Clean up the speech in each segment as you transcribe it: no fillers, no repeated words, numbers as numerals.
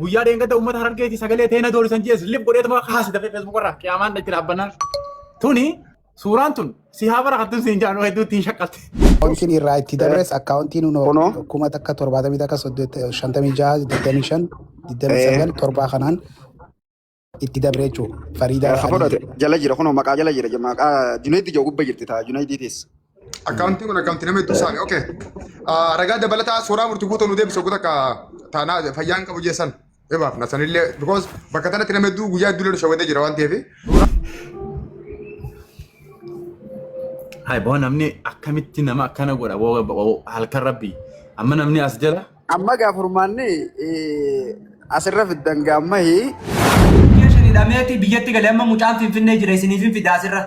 Guyyaa dheengadda uummata Harargeeti sagalee teena doorisan jees lif godheetuma kaase dafee Facebook irraa qiyaamaan itti dhaabbannaan. Tuni suuraan tun si haa barakattu siin jedhan hedduu ittiin shaqqalte. Akkaawuntiin irraa itti dabres akkaawuntiin Kunoo. 1071 56 25 29 7 kanaan itti dabre jechuudha. Fariidaa Ka fudhate jala jira kunoo maqaa jala jira maqaa Junaidi jiru gubba jirti taa Junaidiitis. Akkaawuntiin kun akkaawuntii nama hedduu saame. Okay. Ragaa dabalataa suuraa murtii guutuu nu deebise oggota akka taanaa fayyaan qabu jeessan. Ebaaf na sanillee because bakka tanatti nama hedduu guyyaa hedduu lolu shawwadee jira waan ta'eef. Hai boo namni akkamitti nama akkana godha boo halkan rabbii amma namni as jala Amma gaa furmaanni asirra fiddan gaammahi. Ji'a shan hidhameeti biyyatti gale amma mucaan Finfinnee jira isiniifin fida asirra.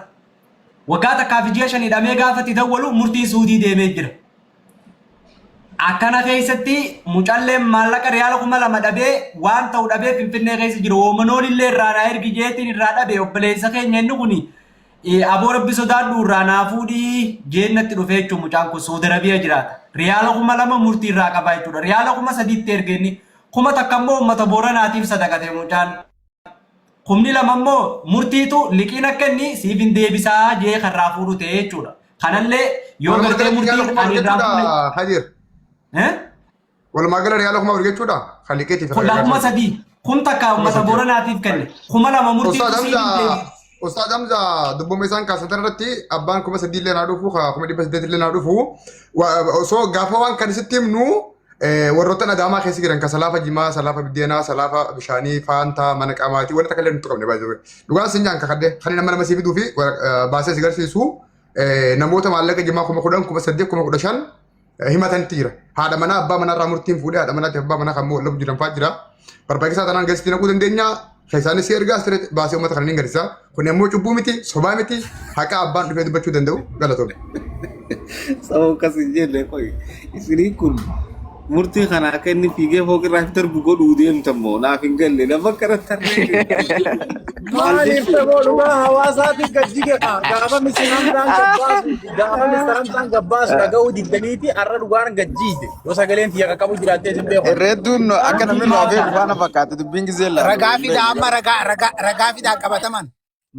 Waggaa takkaa fi ji'a shan hidhamee gaafa itti dawwalu murtiin Suudii deemee jira. Akkana keessatti mucalleen maallaqa riyaala 2000 dhabee waan ta'u dhabee Finfinnee keessa jiru. Hoomanoon illee irraa naa ergi jeetiin irraa dhabe obboleessa keenya inni kuni aboo rabbi sodaadhu irraa naa fuudhii jeen natti dhufee jechuun mucaan kun Saudi Arabiya jiraata. Riyaala 2000 murtii irraa qabaa jechuudha. Riyaala 3000tti erge inni. 1000 immoo uummata Booranaatiif sadaqate mucaan. 2000 immoo murtiitu liqiin akka inni siif hin deebisaa jee kan irraa fuudhu ta'e jechuudha. Kanallee yoo Walumaa gartee galatti riyaala murtiin 4000 ani irraa jechuudha fuudhe. Hajiir. Eh? Walumaa gala riyaala 4000 jechuudha. Kan liqeetiif kan Kun gargaarsa. 3000. 1000 uummata 3000. Booranaatiif kenne. 2000 murtiitu Ustaaz siif hin Hamza deebisa. Ustaaz Hamza dubbuma isaan kaasan tan irratti abbaan 3000 illee naa dhufu 800,000 illee naa dhufu osoo gaafa waan kan isitti himnu warroottan Adaamaa keessa jiran kan salaafa jimaa, salaafa biddeenaa, salaafa bishaanii, faantaa, mana qamaatii wanta takka illee nutti qabne baay'ee. Dhugaan sin jaan kakadde kan nama nama sii fiduu fi baasee si garsiisu namoota maallaqa jimaa 10,000, 8,000, 15,000 himatanti jira. Haadha manaa abbaa manaa irraa murtiin fuudhee haadha manaatiif abbaa manaa kan labu jiran fa'aa jira. Barbaachisaa taanaan gasitti naquu dandeenya. Keessaanis si ergaa asirratti baasee uummata kana ni garsiisa. Kun immoo cubbuu miti, sobaa miti, haqa abbaan dhufee dubbachuu danda'u galatoome. Sababa akkas hin jenne qoy. Isiniin kun murtii kana akka inni fiigee fooqirraa fi darbu godhuu deemtan moo naaf hin galle nama akkana tarree maal Maaliif jechuudha? ta'uu dhugaa hawaasaatiif gad jige kaa gaafa Mr. Hamzaan gabbaasu gaafa Mr. Hamzaan gabbaasu dhaga'uu diddaniiti har'a dhugaan gad jiite yoo sagaleen tiyya qaqqabu jiraattee isin beeku. Irreedduun akka namni nu hafee faana fakkaate dubbiin gisee laalu Ragaa hin fidaa beekne. amma ragaa ragaa ragaa fidaa qabataman.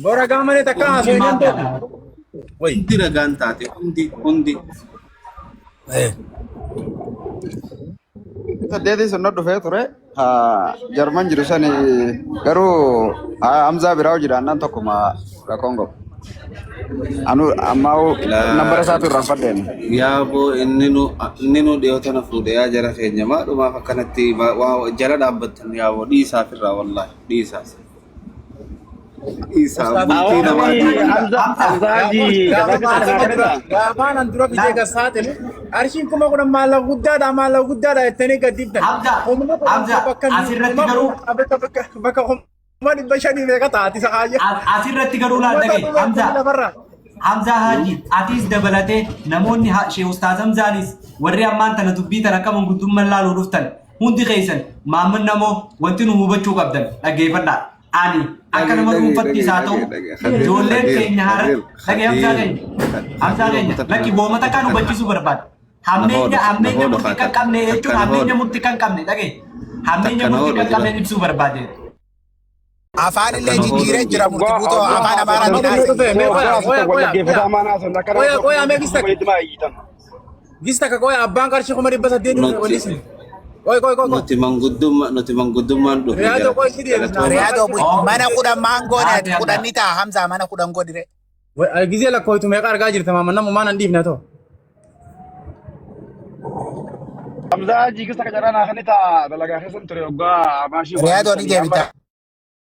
Bora ragaa malee takka haasoo hin danda'u. Wayi. Hundi ragaan taate hundi hundi. Saddeetii sun na dhufee ture. Jarman jiru sani garuu Hamzaa biraa jiraannaan tokkuma rakkoon qabu. Anu ammaa nambara isaatu irraanfadheen. Yaaboo inni nu inni nu dhiyoo tana fuudhe yaa jara keenya maalumaaf akkanatti waa jala dhaabbattan yaaboo dhiisaaf irraa wallaahi dhiisaaf. Dhiisaa Ustaaz bultii namaa Hamza diigaa. Hamza Hamza Haji Gaafa dalaga sana gaafa dura kenna. gaafaan an dura fidee gassaaxilu qarshiin 10,000 maallaqa guddaadha maallaqa guddaadha jettanii gad dhiiftan. Hamza, 10,000 Hamza, bakka asirratti kuma garuu kudhan bakka bakka bakka 500,000 meeqa taati isa kaayya. Asirratti garuu laal Uummata dhagaye dhume Hamza kuni lafarraa. Hamza Haji atiis dabalatee namoonni Shee Ustaaz Hamzaanis warri ammaan tana dubbii tana akka manguddummaan laaluu dhuftan hundi keessan maamman namoo wanti nu hubachuu qabdan dhaggeeffadhaa. Ani akka Dhagaye nama dhagaye dhuunfatti dhagaye isaa ta'u dhagaye dhagaye Khadiir ijoolleen Khadiir keenya haara Khadiir dhagaye Hamzaa Khadiir keenya Hamzaa Khadiir keenya uummata lakki kana booma takkaan uummata kana hubachiisuu barbaada. na Hammeenya hoodo na hammeenya hoodo murtii haa kan qabne takka jechuun na hammeenya hoodo murtii kan qabne dhagaye hammeenya takka na murtii hoodo kan jira qabne ibsuu barbaade. Afaan takka illee na hoodo jijjiiree hin jira jiru. murti Oggaa guutoo oggaa afaan haasoftan Amaaraatiin Nama haasa'e. dhufe mee oggaa qoya qoya haasoftan qoya qoya wallaggeeffataa maan haasoftan akka nama qoya tokko qoya mee gista walitti maa iyyitan. gista ka qoya abbaan qarshii 800,000 dhufe Nuti wallisin. Qoy qoy qoy qoy. nuti manguddummaa nuti manguddummaan dhufne Riyaadoo jara qoy si deebisna galatooma. abbaan Riyaadoo qarshii bu'i. Oh, Mana 10 maan goone ati haati Hamza. 10 ni ta'a Hamzaa mana 10 godhire. Gizee lakkooytu meeqa argaa jirta maama namu maan an dhiifne too. Hamzaa Hajii keessa qacaraa naa kan ta'a dalagaa keessan ture oggaa Abaashii waan Riyaadoo ni sanii amma deebita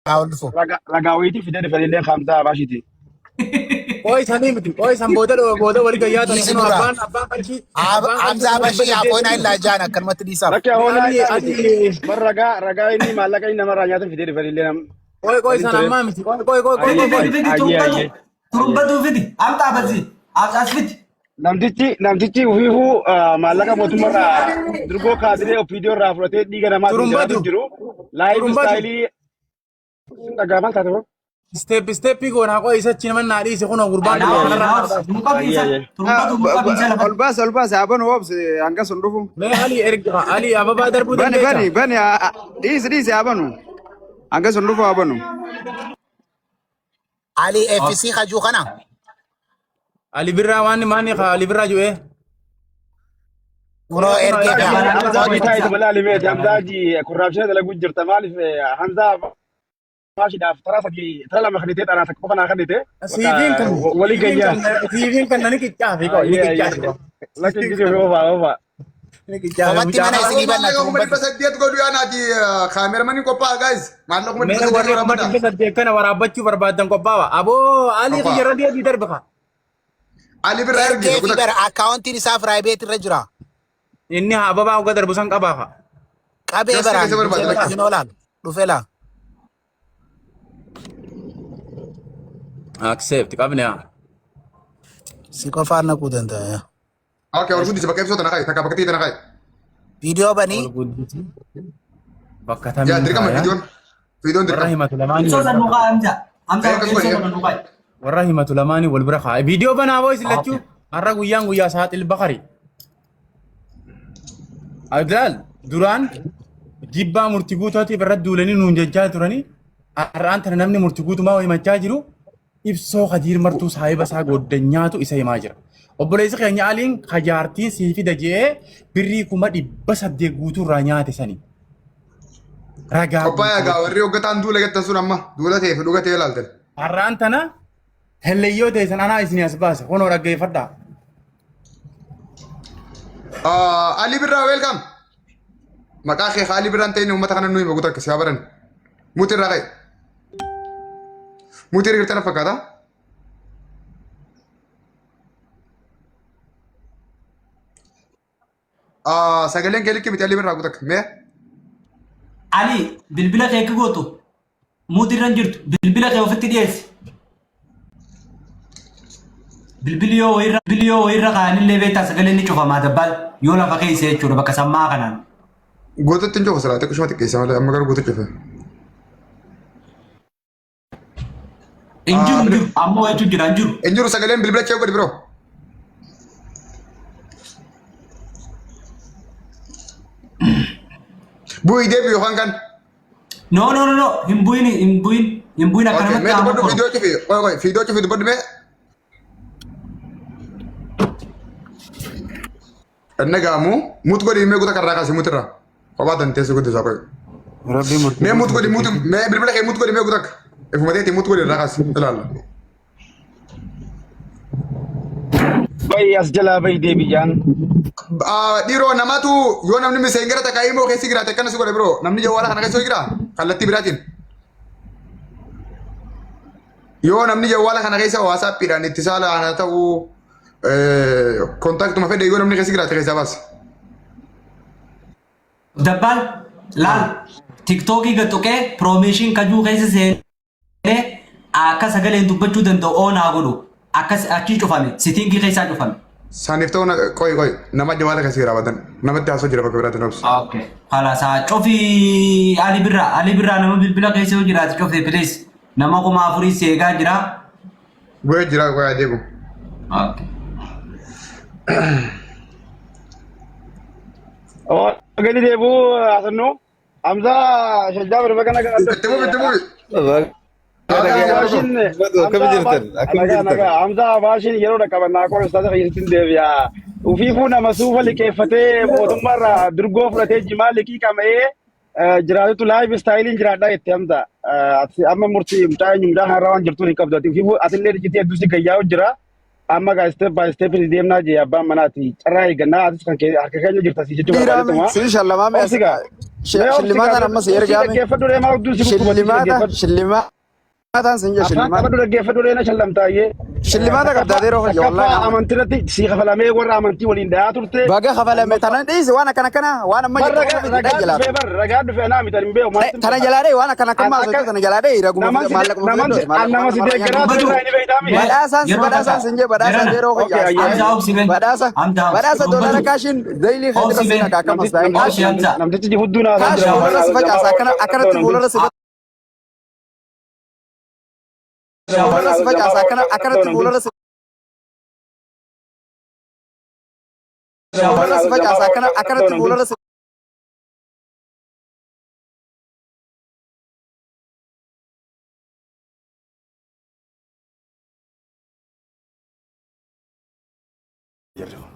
haa ol dhufu. ragaa wayiitii fidee dhufanillee Hamzaa Abaashiiti. Qoy sanii miti qoy san booda booda wali gayyaa tani Dhiisi kun nurraa. abbaan abbaan qarshii abbaan qarshii Hamzaa kuma dhibba Bashii saddeetii hafooyinaa dhufe. illaa jaan akkanumatti dhiisaaf. Rakkee hoolaa Ani isaa miti. ani Bar ragaa ragaa inni maallaqa inni namarraa nyaatan fidee dhufanillee nam qoy qoy waliin san ture. ammaa miti qoy qoy qoy qoy Fidi qoy qoy. fidi fidi Ayyee turumbatu ayyee ayyee. turumbatu fidi amxaa basi as as fidi. Namtichi namtichi ufiifuu maallaqa mootummaarraa durgoo kaadiree OPDO irraa fudhatee dhiiga namaatiin Turumbatu jiraatu jiru. Laayif turumbatu istaayilii sun dhagaa maal taate boo? Step step goonaa qo'a isa achi nama naa dhiise kunoo gurbaan Naa dhufe obsi, kanarraa naa naa obsi. baase. Nuu qabiisa. Turumbatu nuu qabiisa Ol lafatti. baase ol baase haa banu obsi hanga sun dhufu. Mee Ali erga Ali ababaa darbuu Bani dandeessa? bani bani dhiisi dhiisi haa banu. Hanga sun dhufu haa banu. Ali FC kajuu kana. Ali birraa waan maani ka Ali birraa ju'ee. Kunoo ergee fi Hamzaa Hamzaa hojii taa'e malee alimeeti. Hamzaa hojii korraapshina dalaguu jirta. Maaliif Hamzaa maashiidhaaf taraa sadii tara lama kennitee dhanaa takka qofa naa kennite. Siifiin kan Walii siifiin gayyaa. kan siifiin kan nani qiccaafi qo ni qiccaafi qo. Lakki gisee ofa ofa. Ni qiccaafi Kophaatti mucaa. mana isinii banna Maallaqa kuma turumbatu. 800 godhu yaa naati kaameramaniin qophaa'a guys. Maallaqa kuma Mee 800 warri kuma waraabadha. 800 kana waraabbachuu barbaadan qophaawa. Aboo Ali Qophaa'a. kiyyarra deebii darbe ka. Ali birraa ergi Ergee fi tokko takka. bara akkaawuntiin isaa firaayibeet irra jira. Inni haa ababaa uga darbu san qabaa ka. Qabee Keessa baraan keessa barbaade lakki. hin oolaan dhufe laa. Accept qabne haa. Si qofaan naquu danda'a. Okay, ol guddisi bakka ibsoo tana kaa'i. Takka bakka ta'e tana kaa'i. Viidiyoo banii Ol guddisi. Bakka Yaa tamiin dirqama kaaya. viidiyoon. Viidiyoon Warra dirqama. himatu lamaanii Ibsoo wal san bira nuu kaaya. kaa'e Hamza. Hamza Ee akkas ibsoo godhi. sana nuu kaa'e. Warra himatu lamaanii wal bira kaaya. Viidiyoo banaa boo isin lachuu. Okay. Har'a guyyaan guyyaa saaxil bakari. Abdulaal duraan jibbaa murtii guutuutiif irratti duulanii nuun jechaa turanii har'aan tana namni murtii guutumaa himachaa jiru ibsoo kadiir martuu saahiba isaa goddanyaatu isa himaa jira. Obboleessi keenya Aliin kajaartiin sii fida je'ee birrii 800,000 guutuu irraa nyaate sani. Ragaa Qophaa'a guutuu gaa warri hoggataan duula jettan sun amma duula ta'ee fi dhuga ta'ee ilaaltan. Har'aan tana helleyyoo ta'e san anaa isinii as baase kunoo dhaggeeffadhaa. Ali Birraa welcome. Maqaa kee Ali Birraan ta'in uummata kana nuyi maguutu akka si haa baran. Muti irraa ka'i. Muti irra jirtan fakkaata. Sagaleen kee likki miti Ali Birraa guutu akka mee. Ali bilbila kee akka gootu muutii irra hin jirtu bilbila kee ofitti dhiyeessi. Bilbilli yoo wayirra bilbilli yoo wayirra kaa'anillee beektaa sagaleen ni cufamaa dabbaal yoo lafa keessa jechuudha bakka sammaa kanaan. Guututti hin cufu silaa xiqqishuma xiqqeessa malee amma garuu guutu cufe. Hin jiru hin jiru ammoo jechuun jira hin jiru. Hin jiru sagaleen bilbila chee godhi biroo. Bu'ii deebi yookaan kan. No no no no hin bu'in hin bu'in hin bu'in Okay, akkanumatti mee haa dubbadhu mokkoru. viidiyoo cufi. Qoy qoy viidiyoo cufi dubbadhu mee. Inni gaamu mut godhi mee guuta karraa kaasi mut irraa. Kophaa tan teessu guddisaa qoy. Rabbi murtii Mee mut godhi mut mee bilbila kee mut godhi mee guuta akka. Ifuma teeti mut godhi irraa kaasi ilaalla. Bayi as jalaa bayi deebi jaan. Dhiiroo namatu yoo namni miseengara takka immoo keessi jiraate akkana si godhe biroo namni jawwaala kana keessa jira kallattii biraatiin. Yoo namni jawwaala kana keessa waasaappiidhaan itti saala haa ta'u kontaktuma fedhe yoo namni keessa jiraate keessaa baasa. Dabbaal laal tiktookii gad tuqee piroomeeshin kajuu keessa seenee akka sagaleen dubbachuu danda'u oon haa godhu akkas achii cufame sitiingii keessaa cufame. Saniif ta'u qoy qoy nama jawaala keessa jira badan namatti haasoo jira bakka biraatti nobsi. Okay. Kalaas haa cufi Ali Birraa Ali Birraa nama bilbila keessa yoo jiraate cufi please nama 4000 si eegaa jira. Bu'ee jira qoy adeemu. Okay. Gadi deebi'uu haasannoo. Hamzaa Shajjaa birba kana kan Itti mufi itti mufi. Hamza Akkam jirtan? Akkam jirtan? Hamza Abaashin yeroo dhaqqabannaa qola ustaaza fayyisuutti deebi'a. Ufiifuu nama suufa liqeeffatee mootummaarraa durgoo fudhatee jimaa liqii qama'ee jiraatutu laayif istaayiliin jiraadhaa jette Hamza. Amma murtii mucaa eenyu mucaa kanarraa waan jirtuun hin qabdu. Ufiifuu atillee ijjitii hedduu si gayyaa'u jira. Amma gaa step by step deemnaa jee abbaan manaati. Carraa eeggannaa atis kan harka keenya jirta si jechuu Dhiiraame barbaadetuma. sin shallamaame Obsi gaa. Mee obsi gaa. shillimaataan ammas Obsi ergaame dhaggeeffadhu deemaa hudduu si kukkubatti shillimaata dhaggeeffadhu. shillimaataan sin jee Afaan shillimaata qabadhu dhaggeeffadhu reena shallamtaayyee. shillimaata qabdaa yeroo fayya Takkaffaa wallaahi amantii irratti si kafalamee warra amantii waliin dhayaa turte. baga kafalame tanan dhiisi waan akkana kana waan amma Bar jettu ragaa kana miti ragaa dhai jalaa dhufee bar ragaa dhufee anaa miti ani hin beeku maaltu tana jalaa dhai waan akkana akkammaa An akka sochii tana jalaa dhai raguma naman si maallaquma naman fudhadhu si an nama maallaquma si namarra deeggaraa nyaannu ture irraa inni beektaami. badhaasaan si Yeroo badhaasaan takka sin jee badhaasaan Jarana yeroo Okay fayya ayyee Hamza obsi mee badhaasa Hamza obsi badhaasa doolara dubbatu kaashiin dailii obsi keetirra mee seenaa kaakkamas Namtichi taa'e obsi kaashii Hamza namtichi hudduu naasaa kaash jira fuularra si jamaa facaasa jamaa akkanatti namtichi. fuularra si Fuularra si facaasa akkana akkanatti fuularra si fuularra si facaasa akkana akkanatti fuularra si Jarri kun.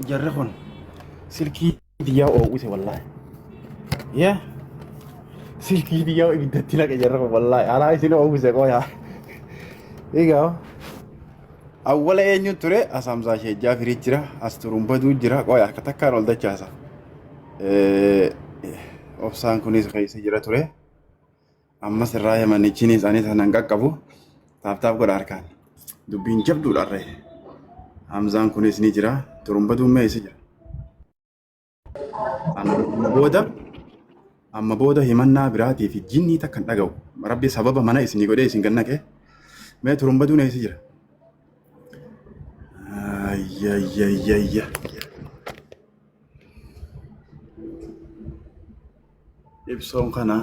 Jarri kun silkii biyyaa oowwise wallaahi. Yaa silkii biyyaa ibiddatti naqe jarri kun wallaahi. Alaa isin oowwise qoyaa. Egaa awwala eenyu ture as Hamzaa Sheejjaa firii jira as turumbaduu jira qoyaa akka takkaan ol dachaasa. Obsaan kunis keessa jira ture. Ammas irraa himanichiin isaanii sana hin qaqqabu. Taaptaap godha harkaan. Dubbiin jabduudha harree. Hamzaan kunis ni jira. Turumbaduun mee isa jira. Amma booda amma booda himannaa biraatii fi jinnii takka hin dhaga'u. Rabbi sababa mana isinii godhee isin gannaqe. Mee turumbaduun eessa jira? Ayyayyayya. Ibsoon kana.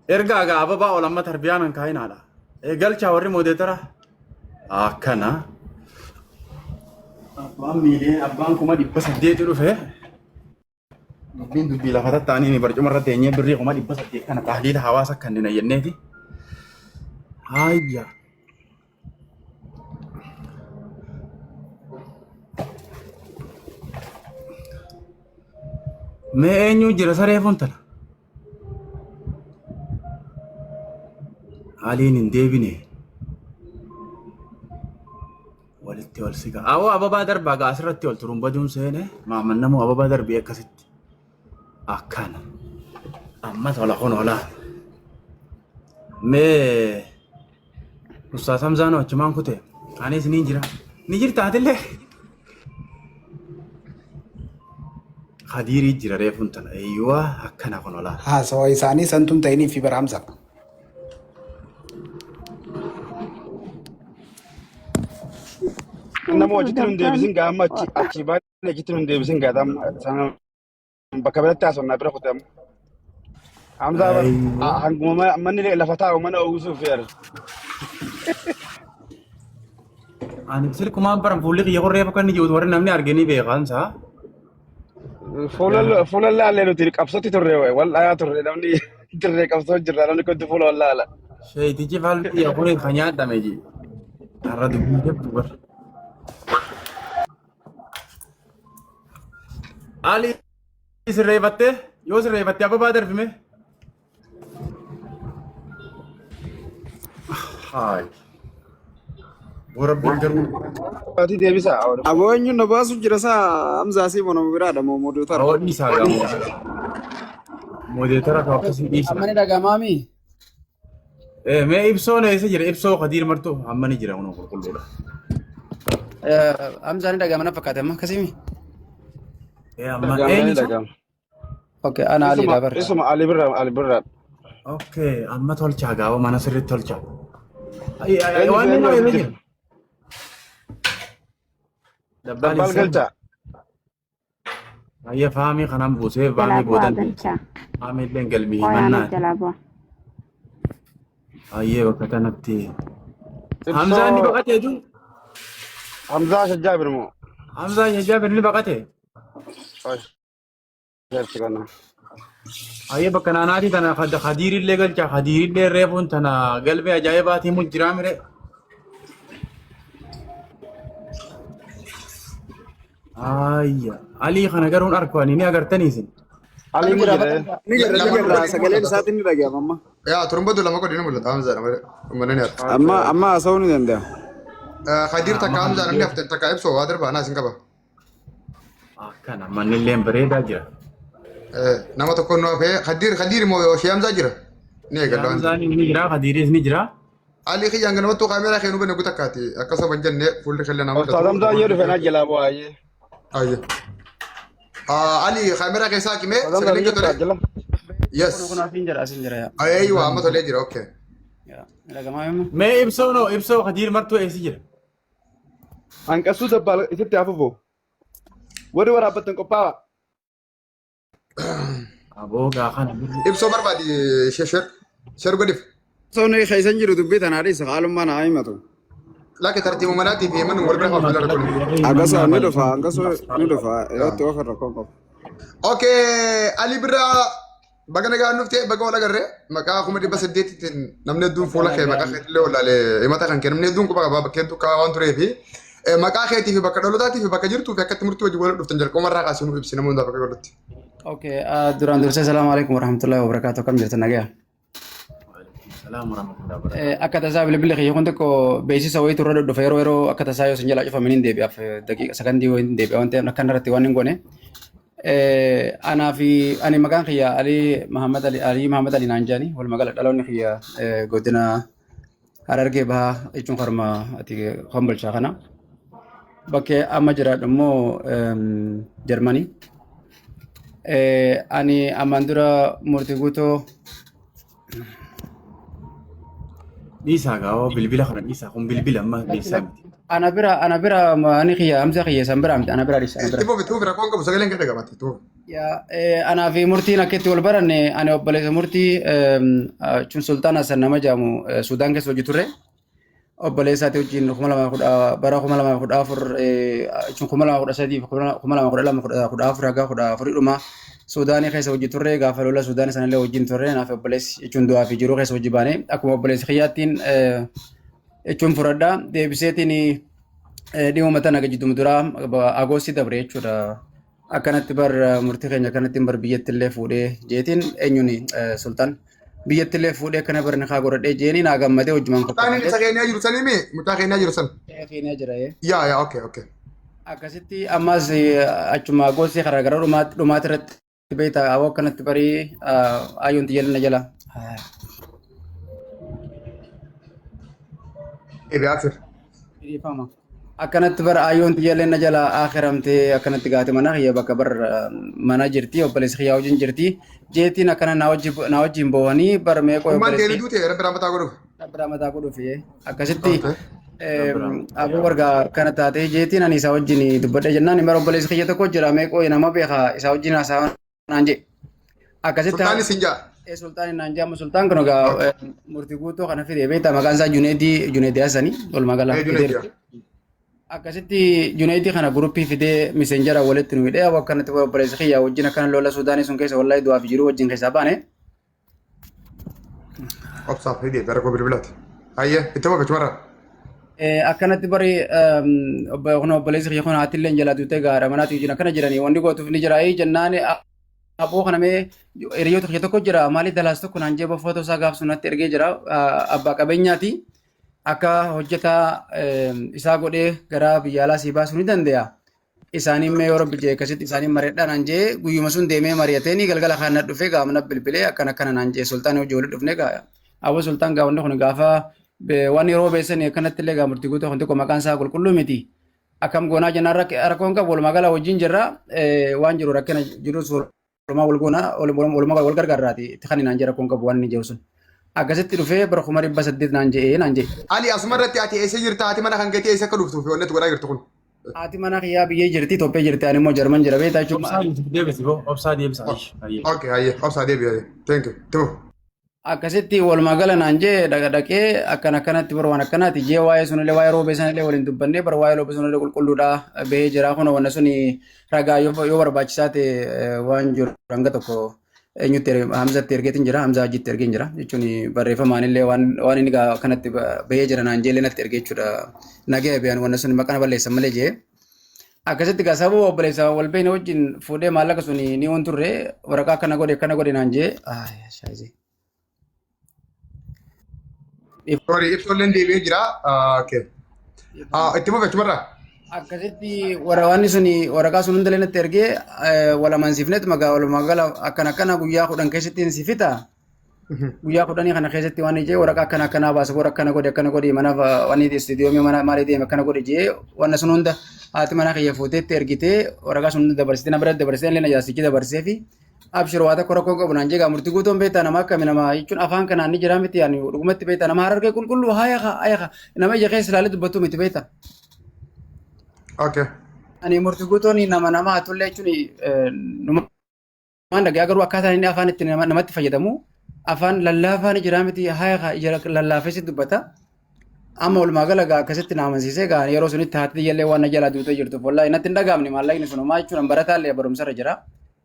Ergaa gaa ababaa ol amma tarbiyaan hin kaa'inaadha. Galchaa warri moodeetara. Akkana. Abbaan miilee abbaan 800,000 dhufe. Dubbiin dubbii lafa tattaanii barcuma irra teenyee birrii 800,000 kana tahliila hawaasa kanneen jenneeti. Hayya. Mee eenyu jira saree funtana? Aliin hin deebine. Walitti ol siqa. Awoo ababaa darbaa gaa asirratti ol turumbaduun seene maamannamoo ababaa darbii akkasitti. Akkana. Amma tola kun olaa. Mee Ustaas Hamzaan achumaan kute. Anis ni jira. Ni jirta atillee. Kadiirii jira reefuun tana. Eeyyuwa akkana kun olaa. Haasawa isaanii santuun ta'inii fi bara Hamza. Nama hojiitti nun deebisin gaa amma achi achi baay'ee achitti nun deebisin gaa amma bakka biratti haasofnaa bira kute amma. Hamzaa bar Eeyyuwa. hanguma manni lafa taa'u mana uwwisuuf yaada. Ani silkumaan baran fuulli kiyya kun reefu kan inni jiru warri namni arge ni beekan isaa. Fuula fuula laallee nuti qabsootti turre wal dhayaa turre namni turre qabsoo jirra namni kunti fuula wal laala. Sheetichi falli kiyya kun kan nyaatame ji. Har'a dubbii jabdu bar. Ali sirreeffattee yoo sirreeffatte ababaa darbime. Haay. Rabbiin garuu Ati deebisa. Aboo eenyuun na baasu jira isaa Hamzaa si bona biraadha moo moodootara. Hawaasni isaa gamoo. Moodeetara kan akkasii dhiisa. Amma ni dhaga'amaami. Mee ibsoon eessa jira? Ibsoo Kadiir Martuu amma ni jira kun qulqulluudha. Hamzaa ni dhaga'ama na fakkaate amma akkasimi. Amma Dhaga'ama eenyu ni isa? dhaga'ama. Okay, ana Ali Isuma dha bara. isuma Ali birra Ali birra. Okay, amma tolchaa gaafa mana sirriitti tolchaa. Eenyu Waan eenyu inni asitti jira. jira? Dabbaal hin Dabbaal seenu. galchaa. Ayya faamii kanaan buusee Jalaa faamii bu'aa boodan galchaa. faamii illee galmii Qoyaana himannaati. jalaa bu'aa. Ayyee bakka kanatti. Hamzaan ni Ibsoo baqatee jiru. Hamzaa Shajjaabir moo? Hamzaan Jajaabir ni baqate. Jaarsi kana. Ayyee bakka naanaatii tana Khadiirillee galcha Khadiirillee reefuun tana galmee ajaa'ibaatii mu jiraa mire. Ayya Alii kana garuun arku ani ni agartanii isin. Ali Ni mu jira jedhe. ni jira ni Lama jira godhi ni sagaleen mul'ata. isaatiin ni dhaga'ama amma. Yaa turumbatu lama godhi ni mul'ata Hamzaadha malee. Uummanni ni arga. Amma amma haasa'uu ni danda'a. Khadiir takka Amma kana Hamzaa namni hafte takka ibsu waa darbaa naas hin qaba. Akkana mannillee bareedaa jira. Nama tokko nu hafee Khadiir Khadiir immoo shee Hamzaa jira. Ni eegalla waan Hamzaan ni jira Khadiiris ni jira. Ali kiyyaan ganamattuu kaameeraa kee nu bane gutakkaati akkasuma hin jenne fuulli kee nama Ustaaz Hamzaa yoo dhufe naa jalaa bu'aa. Ayyo. Ali kaameeraa keessaa qimee Ustaaz Hamzaa sagalee ni jirta tolee. jala. Yes. Kun asiin jira asiin jira yaa. Ayyo amma tolee jira okay. Yaa, ni dhaga'amaa yommuu? Mee ibsoo noo ibsoo Khadiir martuu eessa jira? Hanqasuu dabbaal isitti hafuufoo. Warri waraabbattan qophaa'aa. Aboo gaa kana birri. Ibsoo barbaadi shesher. Share godhif. Osoo inni keessa hin jiru dubbii tanaa dhiisa haalummaa naa himatu. Lakke tartiiba manaatii fi manni wal bira qabu rakkoon. Akkasuma ni dhufa akkasuma ni dhufa yerootti of irra qofa. Okay, Ali Birraa baga nagaan dhufte baga wal agarre maqaa 800,000tiin namni hedduun fuula kee maqaa keetillee wallaalee himata kan kee namni hedduun quba qabaa bakka hedduu qabaa waan tureefi maqaa keetii fi bakka dhalootatii fi bakka jirtuu fi akkatti murtii wajjin wal dhuftan jalqabuma irraa kaasee nuuf ibsi nama hundaaf akka godhutti. Okay, duraan dursee salaamu alaikum warahmatullahi wabarakatuh. Akkam jirtan nagaya? Salaam warahmatullahi wabarakatuh. Akka tasaa bilbilli kiyya kun tokko beeksisa wayiitu irra dhudhufa yeroo yeroo akka tasaa yoo isin jalaa cufame niin deebi'aaf daqiiqa sakandii wayiin deebi'a waan ta'eef akkan irratti waan hin goone. Anaa fi ani maqaan kiyya Alii Mahammad Ali Alii Mahammad Ali naan jedhani walumaa gala dhaloonni kiyya godina Harargee Bahaa jechuun karma ati kombolchaa kana. Bakkee amma jiraadhu immoo Jarmanii. Ani ammaan dura murtii guutuu Dhiisaa gaawoo bilbila kana dhiisaa kun bilbila amma beeksisaa miti. Ana bira ana bira ani kiyya Hamza kiyya san bira miti ana bira dhiisa ana bira. Itti fufi itti fufi rakkoon qabu sagaleen kee dhaga'amatti itti fufi. Yaa anaa fi murtiin akka itti wal baranne ani obboleessa murtii jechuun Sultaan Hassan nama jedhamu Suudaan keessa hojii turre. Obboleessaati wajjin 2010 bara 2014 jechuun 2013 fi 2012 14 haga 14 dhuma Suudaanii keessa hojii turre gaafa lola Suudaanii sanallee wajjin turre naaf obboleessi jechuun du'aa fi jiruu keessa hojii baane akkuma obboleessi kiyyaattiin jechuun fudhadha deebiseetiin dhimuma tana jidduma duraa agoosti dabre jechuudha. Akkanatti bar murtii keenya akkanatti bar biyyatti illee fuudhee jeetiin eenyuun sultan biyyatti illee fuudhee akkana bar nikaa godhadhee jeeni naa gammadee hojjumaan Sultaaniin isa qophaa'ee. keenyaa jiru sanii mi? Mucaa keenyaa jiru san. Keenyaa jira. Yaa yaa okay okay. Akkasitti ammas achuma gosi karaa gara dhumaati irratti beektaa awwa akkanatti barii ayyoon xiyyeellina jala. Ebi abshir. Dhiifama. Akkanatti bara ayyoon xiyyeellina jala akhiramtee akkanatti gaate mana kiyya bakka bar mana jirti obboleessi kiyyaa wajjin jirti. Jeetiin akkana na wajjin boohanii bar meeqoo Ummaan obboleessi teeni duute rabbi rahmataa godhuuf. Rabbi rahmataa godhuuf akkasitti Okay. aboo warga kana taatee jeetiin ani isaa wajjin dubbadhe jennaan bara obboleessi kiyya tokko jira meeqoo nama beeka isaa wajjin haasaa naan jedhe. Akkasitti Sultaani siin jaa. Sultaan naan jedhamu sultaan kun egaa murtii guutuu kana fide beektaa maqaan isaa Juneedii Juneedii Hassanii walumaa gala Juneedii. fideera. Akkasitti Juneedii kana guruppii fidee miseenjara walitti nu hidhee akkanatti obboleessi kiyya wajjin akkana lola Suudaanii sun keessa wallaahi du'aa fi jiruu wajjin keessaa baane. Obsaaf hidhee bara koo bilbilaati. Hayyee itti fufi chumarraa. Akkanatti bari kun obboleessi kiyya kun haati illee jalaa duutee gaara manaati wajjin akkana jiranii wanni gootuuf ni jira jennaan aboo kana mee hiriyoota kiyya tokko jira maali dalaas tokko naan jeeba footoo isaa gaaf sun natti ergee jira abbaa qabeenyaati akka hojjetaa isaa godhee gara biyya alaa sii baasuu ni danda'a. Isaaniin mee yoo rabbi jee akkasitti isaaniin mari'adhaa naan jee guyyuma sun deemee mari'ateeni galgala kaan na dhufee gaama na bilbilee akkana akkana naan jee sultaan hojii walitti dhufne gaa aboo sultaan gaa wanni kun gaafa waan yeroo beessanii akkanatti illee gaa murtii guutuu kun xiqqoo maqaan isaa qulqulluu miti. Akkam goonaa jennaan rakkoon qabu walumaa gala wajjin jirra waan jiru rakkina jirus walumaa wal goona walumaa wal gargaarraati itti kan naan jee rakkoon qabu waan inni jiru sun. Akkasitti dhufee bara 800,000 naan je'ee naan je'e. Ali asuma irratti ati eessa jirta haati mana kan keetii eessa akka dhuftuuf wanni ati godhaa jirtu kun. Haati mana kiyyaa biyyee jirti Itoophiyaa jirti ani immoo Jarman jira beektaa jechuun. Obsaa deebisi boo obsaa deebisa. Ayyee. Okay hayyee obsaa deebi hayyee. Thank you. Tufu. Akkasitti walumaa gala naan jee dhaqee akkana akkanatti bara waan akkanaati jee waa'ee sunillee waa'ee roobee sanillee waliin dubbannee bara waa'ee roobee sunillee qulqulluudha bahee jira kun wanna suni ragaa yoo barbaachisaa ta'e waan jiru hanga tokko eenyutti Hamzatti ergeetiin jira Hamza Hajjitti ergeen jira jechuun barreeffamaan illee waan inni akkanatti bahee jira naan jeellee natti ergee jechuudha nagaya bayan wanna sun maqaa na balleessan malee jee. Akkasitti gaa sababa obboleessa wal beekne wajjin fuudhee maallaqa sun ni waan turre waraqaa akkana godhe akkana godhe naan jee. Shaayizee. Sorry ibsoolleen deebi'ee jira. Okay. Itti fufi achumarraa. Akkasitti waraqaan sun waraqaa sun hundallee natti ergee wal amansiifneet magaa walumaa gala akkana akkana guyyaa 10 keessatti si fita. Guyyaa 10 kana keessatti waan jee waraqaa akkana akkanaa baasa bora akkana godhe akkana godhe mana waan istiidiyoomii mana maalii deeme akkana godhe jee wanna sun hunda haati mana kiyya fuuteetti ergitee waraqaa sun hunda dabarsitee na bira dabarsitee illee na jaarsichi dabarsee fi abshir waa tokko rakkoo qabu naan jee murtii guutuun beektaa nama akkami nama jechuun afaan kanaan ni jira miti yaani dhugumatti beektaa nama harargee qulqulluu haaya haaya nama ija keessa ilaalee dubbatu miti beektaa. Okay. Ani murtii guutuun nama nama hatullee jechuun waan dhagaa garuu akkaataan inni afaan itti namatti fayyadamu Afaan lallaafaa ni jira miti haya ija lallaafee si dubbata. Amma walumaa gala gaa akkasitti na amansiisee gaa yeroo sunitti haati tiyyallee waan na jalaa duutee jirtuuf wallaahi natti hin dhagaamne maallaqni sun homaa jechuun barataa illee barumsarra jira.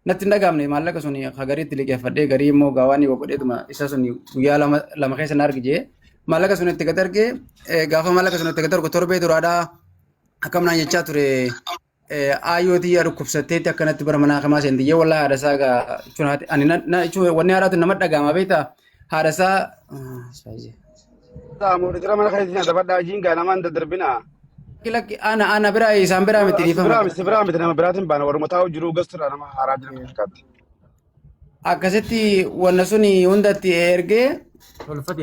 Natti hin dhagaamne maallaqa sun ka gariitti liqeeffadhee garii immoo gaa waan godheetuma isa sun guyyaa lama lama keessa na argi jee maallaqa sun itti gad argee gaafa maallaqa sun itti gad argu torbee duraadhaa akkam naan jechaa ture aayyoo tiyya dhukkubsatteetti akkanatti bara manaa kamaa seenti jee wallaahi haadha isaa gaa jechuun haati ani na jechuun wanni haadhaatu nama dhagaama beektaa haadha isaa Mooditira mana keessa dabadhaa jiin gaa nama hin daddarbinaa. Lakki lakki ana ana biraa isaan biraa miti Si dhiifama. biraa miti si biraa miti nama biraatiin baana warruma taa'u jiru gastirraa nama haaraa jiran fakkaatti. Akkasitti wanna suni hundatti ergee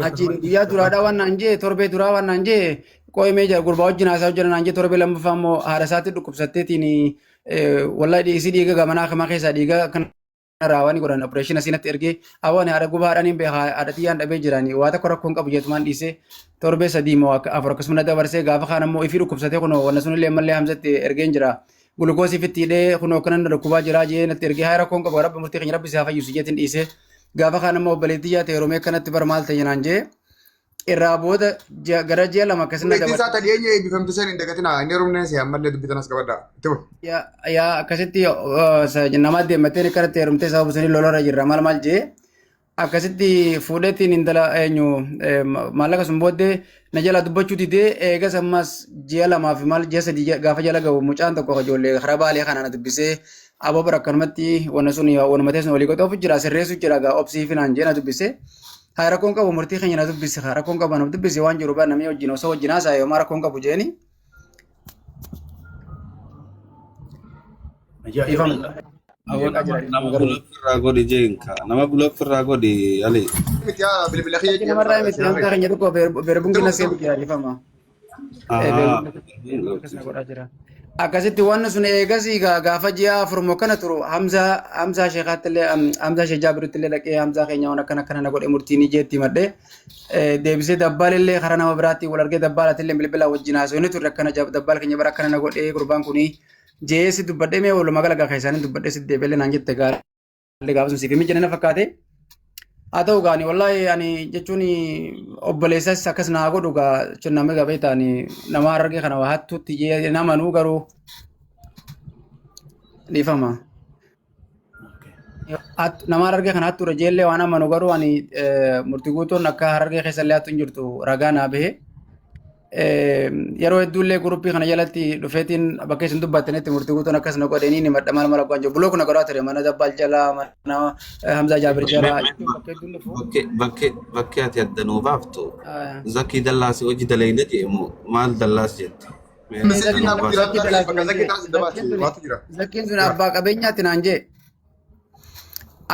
achiin guyyaa duraadhaa waan naan jee torbee duraa waan naan jee qo'imee jira gurbaa wajjin haasaa hojjana naan jee torbee lammaffaa immoo haadha isaatti dhukkubsatteetiin wallahi isii dhiiga gamanaa kamaa keessaa dhiiga kan raawwanii godhan opereeshina siinatti ergee awwaan haadha gubaa haadhaan hin beekaa haadha xiyyaan dhabee jirani waa tokko rakkoon qabu jeetumaan dhiisee torbee sadii moo akka afur akkasuma dabarsee gaafa kaan ammoo ifii dhukkubsatee kunoo wanna sunillee ammallee hamzatti ergeen jira gulukoosii fitti hidhee kunoo akkanan na dhukkubaa jiraa jee natti ergee haa rakkoon qabu rabbi murtii keenya rabbi si haa fayyisu jeetiin dhiisee gaafa kaan ammoo obboleettii yaate yeroo akkanatti bar maal ta'e naan jee irraa booda gara ji'a 2 akkasina Obboleettiin isaa dabarse. ta dhiyeenya eebbifamte san hin dagatinaa. Inni heerumne si ammallee dubbitan as qabadhaa. Itti fufi. Yaa yaa akkasitti nama deemmateen akkanatti heerumtee sababa sanii lolarra jirra maal maal jee akkasitti fuudheetiin intala eenyu maallaqa sun booddee na jalaa dubbachuu didee eegas ammas ji'a 2 fi maal ji'a 3 gaafa jala ga'u mucaan tokko ijoollee karaa baalee kana na dubbisee aboo bara akkanumatti wanna sun wanuma teessun walii godhuuf jira sirreessu jira gaa obsii finaan jee na dubbisee Haa rakkoon qabu murtii keenya na dubbisi haa rakkoon qabu na dubbisi waan jiru baa namni wajjin osoo wajjin haasa'e homaa rakkoon qabu jeeni. Dhiifama. Awwa Jeeqaa nama jira nama dhiifama garuu. block irraa godhi jeenka. Nama block irraa godhi Ali. Miti yaa bilbila kiyya Lakki namarraa miti namtaa keenya tokko beerbungi na seenu jira dhiifama. Ahaa. Akkas na godhaa jira. Akkasitti wanni sun eegasii gaafa ji'a afurmoo kana turu Hamzaa Hamzaa Sheekaatti illee Hamzaa Sheek Jaabiritti illee dhaqee Hamzaa keenya waan akkana akkana na godhe murtii ni jeetti madhee deebisee dabbaal illee karaa nama biraatti wal argee dabbaalaatti illee bilbila wajjin haasofni turre akkana dabbaal keenya bara akkana na godhee gurbaan kuni jeesi dubbadhee mee walumaa gala gaa keessaan dubbadhee si deebi'ee naan jette gaarii. Illee gaafa sun siif hin mijanne na fakkaate. Haa ta'u gaani wallaahi ani jechuun obboleessas akkas naa godhu gaa jechuun namni gaa beektaa ani nama harargee kana waa hattuutti jee namanuu garuu dhiifama. Nama harargee kana hattuudha jeellee waan amanu garuu ani murtii guutuun akka harargee keessa illee hattuun jirtu ragaa naa bahe. Yeroo hedduullee guruppii kana jalatti dhufeetiin bakka isin dubbattanitti murtii guutuun akkas na godhanii ni madha maal maal abbaan jiru bulook na godhaa ture mana Dabbaal jalaa mana Hamzaa Jaabir jalaa jechuun bakka hedduun dhufu. Bakkee bakkee bakkee ati adda nuu baaftu zakii dallaasi hojii dalayna jee moo maal dallaas jette? Mee adda Message nuu naa baasi. jiraatu Zakii taate dallaas bakka naan zakii jee taas dabaasi zakkiin tuni waatu jira. zakkiin sun abbaa qabeenyaatti naan jee.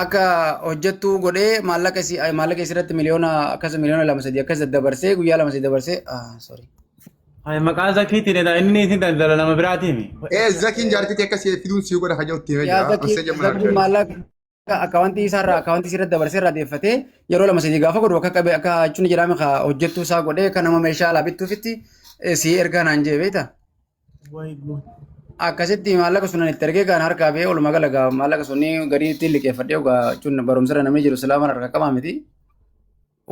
Akka hojjettuu godhee maallaqa isii maallaqa isii irratti miliyoona akkas miliyoona 2 3 akkas daddabarsee guyyaa 2 3 dabarsee ah sorry. Ay, maqaa zakiitiin edha inni isin daldala nama biraatiimi. Ee zakiin jaartii akka si fiduun si godha kaja itti himee Yaa jira. zakii Message amma zakiin argee. maallaqa akkaawwantii isaarraa akkaawwantii isii irratti dabarsee irraa deeffatee yeroo 2 3 gaafa godhu akka qabe akka jechuun jedhame ka hojjettuu isaa godhee akka nama meeshaa alaa bittuufitti sii ergaa naan jee beektaa. Akkasitti maallaqa sunan itti ergee gaan harkaa ba'ee walumaa gala gaa maallaqa sunni garii ittiin liqeeffadhee ogaa jechuun barumsarra namni jiru silaa mana harka qabaa miti.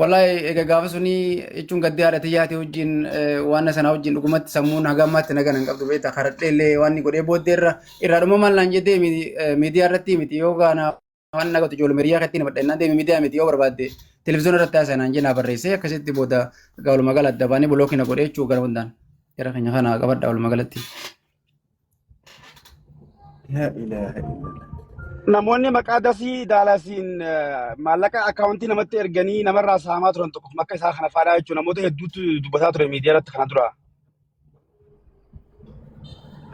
Wallahi egaa gaafa suni jechuun gaddee haadha tiyyaati wajjin waan sana wajjin dhugumatti sammuun haga ammaatti naga nan qabdu beektaa karadhee illee waan inni godhee booddee irra irraa dhuma maal naan jettee miidiyaa irratti miti yoo gaana waan na gootu ijoollee hiriyaa keetti nama dhennaan deemi miidiyaa miti yoo barbaadde televiziyoona irratti haasa'e naan jennaa barreessee akkasitti booda egaa walumaa gala adda baanee bulookii na godhee jechuu gara hundaan gara keenya kana qabadha walumaa galatti. Laa ilaaha illallah. Namoonni maqaa dasii daalasiin maallaqa akkaawuntii namatti erganii namarraa saamaa turan tokko akka isaa kana faadhaa jechuun namoota hedduutu dubbataa ture miidiyaa irratti kana dura.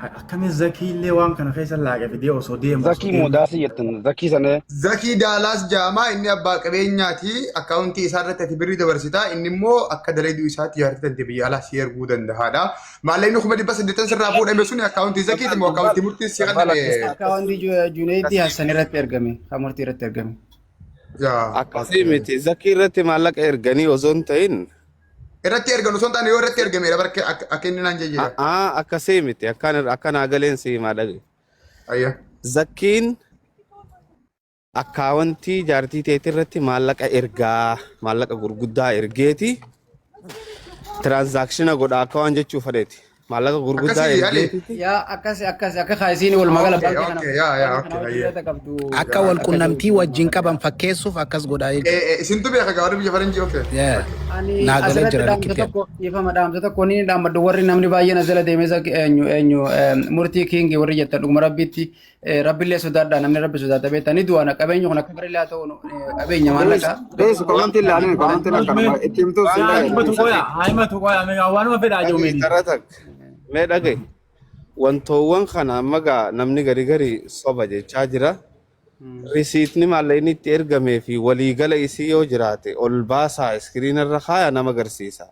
Akkamiin zakii illee waan kana keessa laaqe fidee osoo deemu osoo Zakii deemu. moo daasii jettan zakii sana Zakii Daalaas Jaamaa inni abbaa qabeenyaati. Akkaawuntii isaa irratti ati birrii dabarsita. Inni immoo akka dalayduu isaatti jaartii tante biyya alaa si erguu danda'aadha. Maallaqni 800,000 sirraa fuudhame suni akkaawuntii Zakiiti moo akkaawuntii murtii si Dabbaal kenname? Akkaawuntii Juneeddii Hassan irratti ergame kan murtii irratti ergame. Yaa. Akkasii miti zakii irratti maallaqa erganii osoo hin ta'in Irratti ergan osoo hin taane yoo irratti ergameera barke akka inni naan jejjeera. A'aa akkasii miti akkaan akka naa galeen si himaa dhage. Ayya. Zakkiin Akkaawwantii jaartii teetii irratti maallaqa ergaa, maallaqa gurguddaa ergeeti transaction godha akka waan jechuu fedheeti. Maallaqa gurguddaa Akkasii Ali. ergeetiiti. Yaa akkas akkas akka kaayisiin walumaa gala Okay, baankii kana okay, yaa yaa baankii okay, kana wajjin hayyee. hidhata qabdu Akka wal akka jiru. qunnamtii wajjin qaban fakkeessuuf akkas godhaa jechuudha. Isintu beeka gaafadhu biyya faranjii, okay. Yeah. Ani Naa galee asirratti jira dhaamsa likkitti. tokko dhiifama, dhaamsa tokko ni dhaammadhu. Warri namni baay'een as jala deemee isa eenyu eenyu murtii kiingi warri jettan, dhuguma rabbiitti rabbillee sodaadha. Namni rabbi sodaata beektaa ni du'ana. Qabeenyi kun akka bareedaa haa ta'u, qabeenya maallaqa. Dees komantiin ilaalin, komantiin akkanuma itti himtuus hin Haa himatu dhagaye. qoya, haa himatu qoya, mee waanuma fedhaa jiru Dhagahi meeni. tara takka. Mee dhagahi. Wantoowwan kana amma gaa namni gari gari soba jechaa jira. Risiitni maallaqni itti ergamee fi waliigala isii yoo jiraate ol baasaa, iskiriina irra kaaya, nama agarsiisa.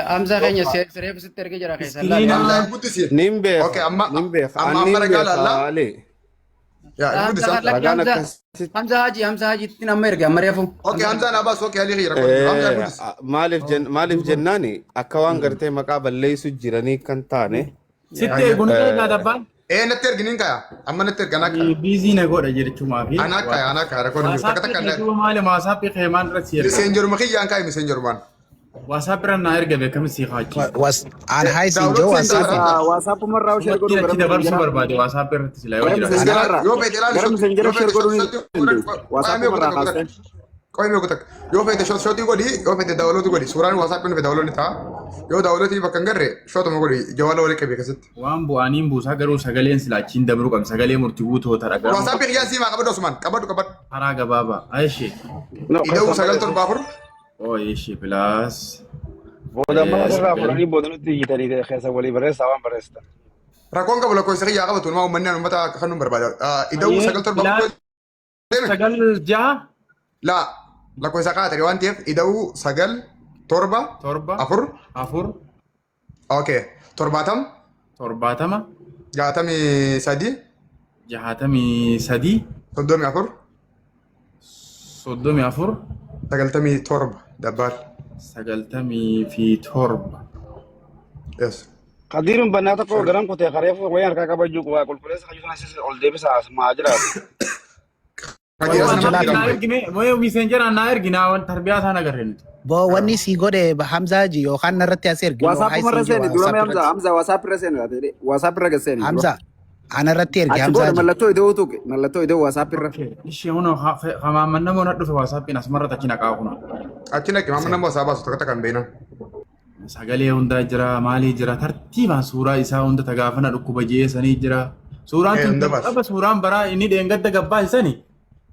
Hamza keenya sireef sitti ergee jira keessan laali. Iskiriina Hamza hin guddisi. Nin beeka, Okay, amma nin beeka, amma an amma nin ragaa beeka laallaa. Ali. Yaa hin Hamza guddisa. lakki Ragaan Hamza akkasitti Hamza Haji, Hamza Hajitti amma erge amma reefu. Okay, Hamza na baas, okay, Ali khira kun. Hamza hin guddisi. Maaliif jennaani akka waan gartee maqaa balleessu jiranii kan taane Sitti eeguun eegaa dabbaan. Natti erginiin kaya. Amma natti ergan akka. Biizii na godha jechuumaa fi. Ana akka, ana akka rakkoon hin jiru. Takka Waasaappii takka illee. keetuu maali, waasaappii kee maal irratti si erga? Miseenjeruma kiyyaan kaa'i miseenjerumaan. Waasaappii irra naa erga beekami si kaachisa. Aan haa isin jiru Daawwat waasaappii. seentaa. Waasaappuma irraa share Sumatti godhuu achi gara dabarsuu messenjera. barbaade waasaappii irratti silaa yoo Gara jiraate. messenjera irraa. Yoo feete ilaali Gara shot. messenjera Yoo share feete godhuu ni shot shot dandeessu. Qoyamee Waasaappuma irraa kutakka kaastee. kutakka. Qoyamee kutakka. Yoo feete shot shotii godhi, yoo feete daawwalootu godhi. Suuraan waasaappii dhufe daawwaloonni ta'a. Yoo daawwalootii bakka hin garre shotuma godhi. Jawaala walii qabi akkasitti. Waan bu'aaniin buusaa garuu sagaleen silaa achiin dabruu qabdi. Sagalee murtii guutoota dhagahamu. Waasaappii kiyyaan siimaa qabadhu, Osman. Qabadhu, qabadhu. Karaa gabaabaa. Ayishee. No, Ida'uu keessan sagal barreessi. torba afur. Oo ishee plus. Booda amma asirraa Sagal. fudhanii booda nutti hiitanii keessa walii barreessaa waan barreessitan. Rakkoon qabu, lakkoofsa kiyyaa qabatu nama uummanni uummata akka kan nu barbaada. Ida'uu Ayyee 9 7 plus 4 deeme. 9 6. Laa, lakkoofsa kaatare waan ta'eef ida'uu 9 7 7 4 4 okay, 70 70 63 63 34 34 97 dabbaal. 97. Yes. Kadiiruun bannaa tokko garan kutee kareefu wayii harkaa qabajuu qubaa qulqulleessa kayyuu sana asii ol deebisaa as maa jiraatu. Kadir as nama Naa jedhamu. ergine wayi miseenjeraan naa ergina waan tarbiyaa isaan agarre nuti. Boo wanni sii godhe Hamzaa ji yookaan narratti as ergi. Waasaappuma irra seeni dura mee WhatsApp Hamza irratti. Hamza WhatsApp irra seeni laata WhatsApp irra gad seeni dura. Hamza anarratti ergi Achi Hamzaa booda ji. mallattoo ida'uu tuqe, mallattoo ida'uu WhatsApp irra. Ishee hunoo hamaamman namoota dhufe waasaappiin asumarratti achi naqaa kuna. Achi naqi, maamma nama wasaa baasu takka takka hin beeknan. Sagalee hundaa jira, maalii jira, tartiibaan suuraa isaa hunda tagaafana dhukkuba jeesanii jira. Suuraan tun Hunda baas. jalqaba suuraan baraa inni dheengadda gabbaasisani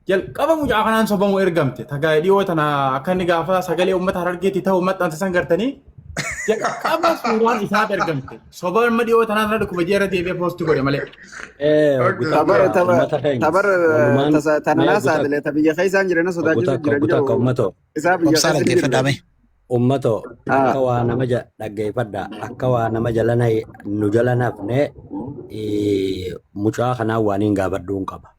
jalqaba mucaa kanaan sobamu ergamte. Tagaa dhiyoo tana akka inni gaafa sagalee uummata Harargeetti ta'u maxxanse san gartanii jalqaba suuraan isaaf ergamte. Soba amma dhiyoo tanaa sana dhukkuba jeera deebi'ee poosti godhe malee. Tabar Gutakka tabar ummata keenya tabar walumaan mee tananaa gutak saaxile ta biyya keessaan jirena sodaachisu gutakka jiran gutakka jiru ummato isaa biyya Obsaa keessa hin jirre. dhaggeeffadhaa mee. Ummato, akka Ah. waa nama dhaggeeffadha, akka waa nama jala nu jala nafne mucaa kanaa waan hin gaafadhuun qaba.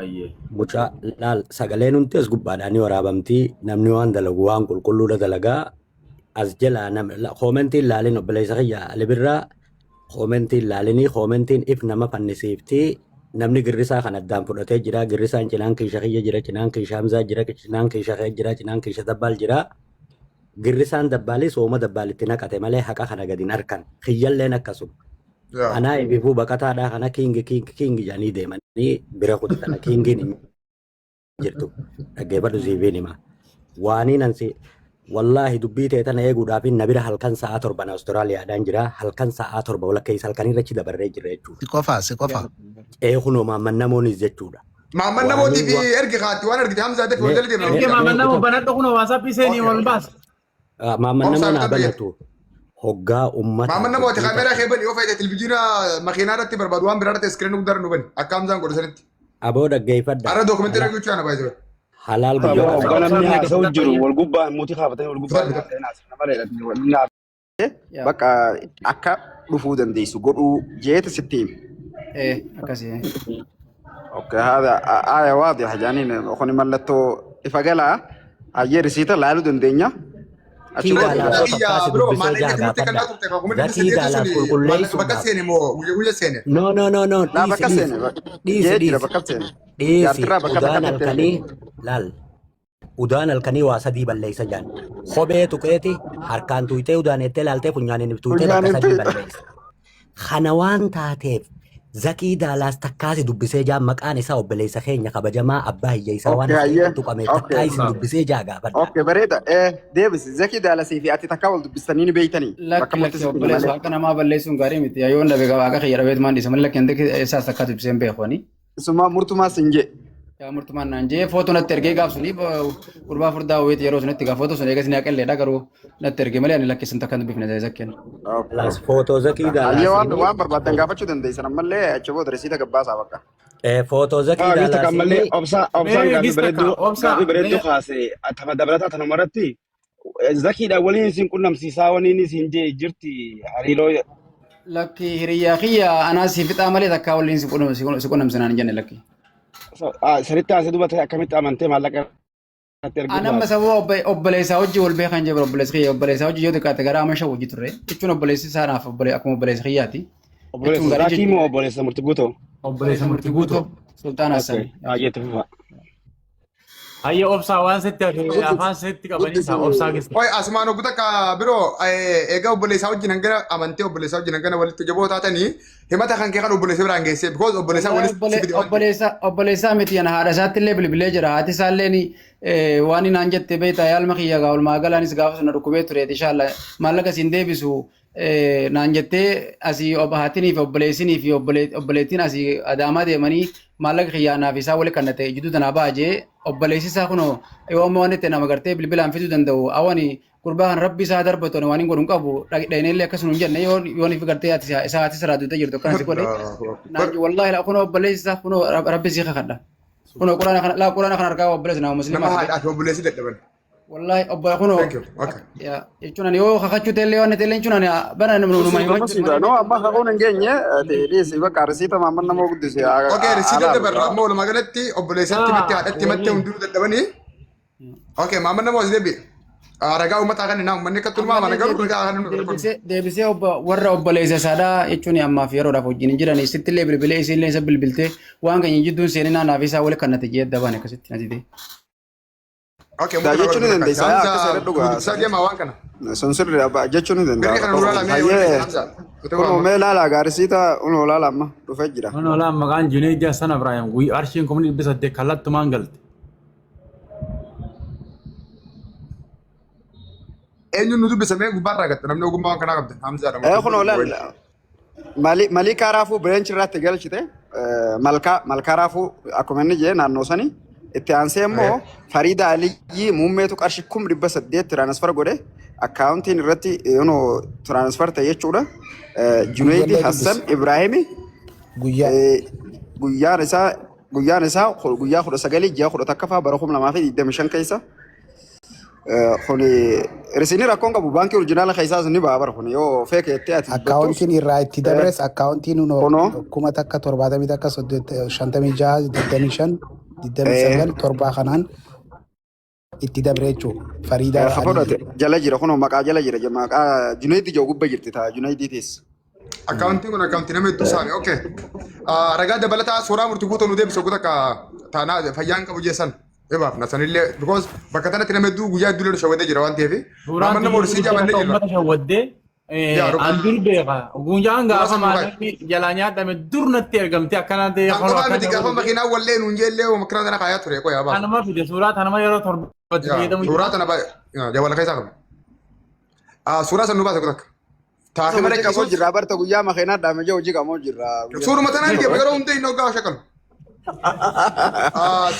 Ayyee. Mucaa laal, sagaleen hundi as gubbaadhaan ni waraabamti. Namni waan dalagu waan qulqulluudha dalagaa. As jalaa koomentiin laalin, obboleessa kiyya Ali birraa, koomentiin laalinii, koomentiin if nama fannisiifti. Namni girrisaa kan addaan fudhatee jira. Girrisaan cinaan kiisha kiyya jira, cinaan kiisha Hamzaa jira, cinaan kiisha kee jira, cinaan kiisha Dabbaal jira. Girrisaan dabbaalii sooma dabbaalitti naqate malee haqa kana gadi hin harkan. Kiyyalleen akkasuma. Yaa. Anaa ififuu baqataadhaa kana kiingi kiingi kiingi jedhanii deemanii bira kutu kana kiingiin hin jirtu. Dhaggeeffadhu, siifiin hima. Waaniin ansi wallaahi dubbii ta'e tana eeguudhaaf na bira halkan sa'aa 7 Awustiraaliyaadhaan jira. Halkan sa'aa 7 walakkeessa halkan irra dabarree jira jechuudha. Si qofa, si qofa. Ee, kunoo maamman namoonis jechuudha. Maamman namootii Waaniin fi ergi kaatti waan argite Hamza dafii wal Mee jala deemna. Ergee maamman namoo banadhu kunoo waasappii seenii Okay. wal baas. Maamman Obsaa namoo naa bitadhu banatu hoggaa ummataaf Maamman namooti dubbii kaameeraa takka. kee bani, yoo feete televizyiina makiinaa irratti barbaadu waan biraa irratti iskiriin guddaa nu bani akka Hamzaan godhu sanitti. Aboo dhaggeeffadha. Har'a dookumentii argachuu ana baay'ee. Halaal Aboo guyyoota hoggaa sadii. namni haasa'u jiru wal gubbaa mutii kaafatanii wal gubbaa haasa'an haasa'an malee. Bakka akka dhufuu dandeessu godhuu jeeta sitti himi. Akkasii. Okay, هذا آية واضحة jaaniin kuni mallattoo ifa galaa hayyee risiita laaluu dandeenya. Achi Zakii booda Daalaasoo takkaa Kiyya si bro dubbisee maallaqni jaa ati nutti gaafadha. kennaa turte kuma dhibba Zakii saddeeti Daalaas suni maallaqa bakka qulqulleessuudhaaf. seene moo guyya guyya seene? No, no, no, no, Laa dhiisi, bakka dhiisi, seene. dhiisi, Jee jira dhiisi, bakka seene. dhiisi. Jaartirraa bakka Udaan takkatti erge. halkanii laal. Udaan halkanii waa sadii balleessa jaan. Kophee tuqeeti harkaan tuyxee udaanettee laaltee funyaaniin tuyxee bakka Funyaaniin sadii tuyxa. balleessa. Kana waan taateef Zakii Daalaas takkaasi dubbisee jaa maqaan isaa obboleessa keenya kabajamaa abbaa hiyyeessaa waan Okay, as hayyee. keessatti tuqame takkaa Okay. isin dubbisee jaa gaafadha. Okay, bareeda. Deebisi. Zakii Daalasii fi ati takkaa wal dubbistanii ni beeytanii. Bakka Lakki murti lakki sitti obboleessa malee. waaqa namaa balleessuun gaarii miti. Yoo dhabe waaqa kiyya dhabeet maan dhiisa malee lakki hanti isaas takkaa dubbisee hin beeku ani. Isuma murtumaa sin jee. Yaa murtumaan naan jee footoo natti ergee gaaf suni gurbaa furdaa wayiiti yeroo sunitti gaa footoo sun eegas ni haqalleedha garuu natti ergee malee ani lakki sun takkaan dubbifne zakkeen. Okay. Laas footoo Zakii Hayyee waan Daalaasiin waan barbaaddan gaafachuu dandeessan ammallee achi booda risiita gabbaasaa bakka. footoo Zakii Haa gista kan mallee Daalaasiin obsaa obsaan Mee gaafii gista ka bareedduu obsa gaafii bareedduu mee kaase tama dabalataa tanuma irratti zakiidha waliin isin qunnamsiisaa waliin isin jee jirti hariiroo Lakki hiriyyaa kiyya anaa si fixaa malee takkaa waliin si qunnamsinaan hin jenne lakki. Sanitti haasee dubbate akkamitti amantee maallaqa irratti erguu An amma baate. sababa obboleessaa hojii wal beekan jee obboleessi kiyya obboleessaa hojii yoo xiqqaate gara ama shan hojii turre jechuun obboleessi isaa naaf akkuma obboleessa kiyyaati. Jechuun Obboleessa gaarii Zaakii jechuudha. moo obboleessa murtii guutoo? Obboleessa Obboleessa murtii murtii guutuu. guutuu Sultaan Okay, Hassan. haa jetti fufa. Hayya obsaa waan sitti hafe Guddisi. afaan sitti qabanii Guddisi. isaa obsaa keessa. Oi asumaan ogu takka biroo egaa obboleessaa wajjin hangana amantee obboleessaa wajjin hangana walitti jaboo taatanii himata kan kee kan obboleessa biraan geessee because obboleessaa Wallahi walitti si fide waan ta'eef. obboleessa obboleessaa miti ana haadha isaatti illee bilbilee jira haati isaa illee ni waan naan jette beektaa yaalma kiyya gaa olmaa galaanis gaafa sun na dhukkubee ture inshallah maallaqa siin deebisu naan jettee asii haatinii fi obboleessinii fi obboleettiin asii adaamaa deemanii maallaqa kiyyaa naaf isaa wali kan ta'e jidduu tanaa ba'a jee obboleessi isaa kunoo yoo amma waan itti nama gartee bilbilaan fiduu danda'u awani gurbaa kan rabbi isaa darbatu ani waan hin godhu hin qabu dhaqnee illee akkasuma hin jenne yoo yoo ni gartee ati isaa ati sirraa duutee jirtu akkana si godhe Allahu akbar. naan wallahi la kunoo obboleessi isaa kunoo rabbi si kakadha kunoo quraana kana laa quraana kana harkaa obboleessi nama Nama musliimaati haadhaa fi obboleessi dadhaban. wallahi obbo kunoo Thank you. Okay. jechuun ani yoo kakachuu ta'ellee waan ta'ellee jechuun ani bara numa Guddisi himachuu guddisi. No amma kakuun hin geenye dhiisi bakka risiita maamman nama guddisi Okay, risiita alaalu. dabarra amma walumaa galatti obboleessatti himatte haadhatti himatte hundinuu dadhabanii. Okay, maamman nama as deebi'e. Ragaa uummataa kan naa uummanni akka tulmaa mana ammallee garuu ragaa kan nu deebisee deebisee obbo warra obboleessa isaadhaa jechuun ammaaf yeroodhaaf wajjin hin jiran sittillee bilbilee isiillee isa bilbiltee waan keenya jidduun seeninaa naaf isaa wali kannate jee dabaan akkasitti na didee. Okay, Daa murtii jechuu ni godhu dandeessa. Yaa akka Hamza seera dhugaa. dubbisaa deemaa waan kana. Sun sirri abbaa jechuu ni danda'a. Birri kana nurraa lamee yoo Hayyee Hamza. kunoo mee laala gaarisiita unoo laala amma dhufee jira. Kun olaa maqaan Junaid Hassan Ibrahim guyyaa arshiin 800,000 kallattumaan galte. Eenyuun nu dubbisamee gubbaarraa gatte namni ogummaa waan kanaa qabdan Hamzaadha. Kunoo laala Malika raafuu bireenchi irratti galchite malkaa malkaa raafuu akkuma inni jee naannoo sanii itti aansee immoo Fariida Aliyyii muummeetu qarshii 800,000 transfer godhe akkaawuntiin irratti unoo transfer ta'e jechuudha. Junaidi Guyyallee Hassan dubbisi. Ibraahimi Guyyaa. guyyaan isaa guyyaan isaa guyyaa 19 ji'a 11ffaa bara 2025 keessa Kuni risiinii rakkoon qabu baankii original keessaas ni ba'a bara kuni yoo feeke jettee ati dubbattus Akkaawuntiin irraa itti dabres akkaawuntiin kunoo 1071 56 25 29 7 kanaan itti dabre jechuudha. Fariidaa ka fudhate Aliyyi. jala jira kunoo maqaa jala jira maqaa Junaydi jiru gubba jirti taa Junaydi tees. Akkaawuntiin kun akkaawuntii nama hedduu saame. Okay. Ragaa dabalataa suuraa murtii guutuu nu deebise ogguu takka taanaa fayyaan qabu jeessan. Ebaaf na sanillee because bakka tanatti nama hedduu guyyaa hedduu illee shawwadee jira waan ta'eef. Suuraan Maamman nama tiyya horsii dhibba jaabannee takka jirra. uummata shawwaddee Yaa an rukun. dur beeka. Guyyaan Suuraa gaafa san nu kaa'i. maallaqni jalaa nyaadhame dur natti ergamte akkana ta'e Kan kunoo qofaa akkana miti gaafa godhe. makiinaa wallee nuun jeellee makiinaa tana kaayaa ture qoyaa baasu. Kanuma fide suuraa tanuma yeroo torbatti Yaa fayyadamu suuraa jira. tana baay'ee jawwala keessaa qaba. Suuraa san nu baase takka. Taakii Hojii malee qamoo ciisuus jirra barta guyyaa makeenaa dhaame jee hojii qamoo jirra guyyaa suuruma tanaan deema yeroo hundee inni hoggaa shakalu.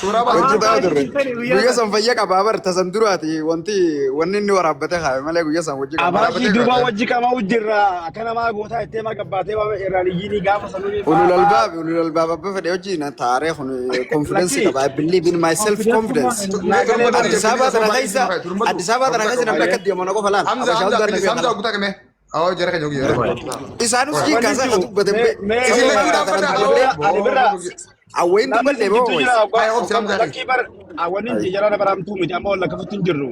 Suuraa baase Hojii takka. ta'aa turre. Guyyaa Guyyaa san fayya qabaa barta san duraati wanti wanni inni waraabbate kaabe malee guyyaa san hojii qabu. Abaashii Waraabbatee duuba jira. wajji qamaa jirra akka namaa gootaa ittee maa gabbaatee waa irraan iyyinii gaafa sanuun Ulul albaab ulul albaab abba fedhe hojii na taaree kun confidence Lakki qaba. I believe in myself confidence. Mee naa galee turbatu bara Addis Ababa tana keessa turbatu Addis Ababa tana keessa namni akka deemu na qofa laal. Hamza Abashaa Hamza hundaan na bilis beeka Hamza laal. guutaa kame. Awwa jara keenya jara. Isaanus wanni hiikaa isaa jiru dubbate mee mee Isin sababa lachuu mataa dhaabbata. kana Ali dubbate. birra Ali birra Awwayin Namni dubbadhe isin boo jidduu jira ways. Haya obsi Hamzaa lakkii bar wanni hin jira baramtuu miti amma wal lakkafutti hin jirru.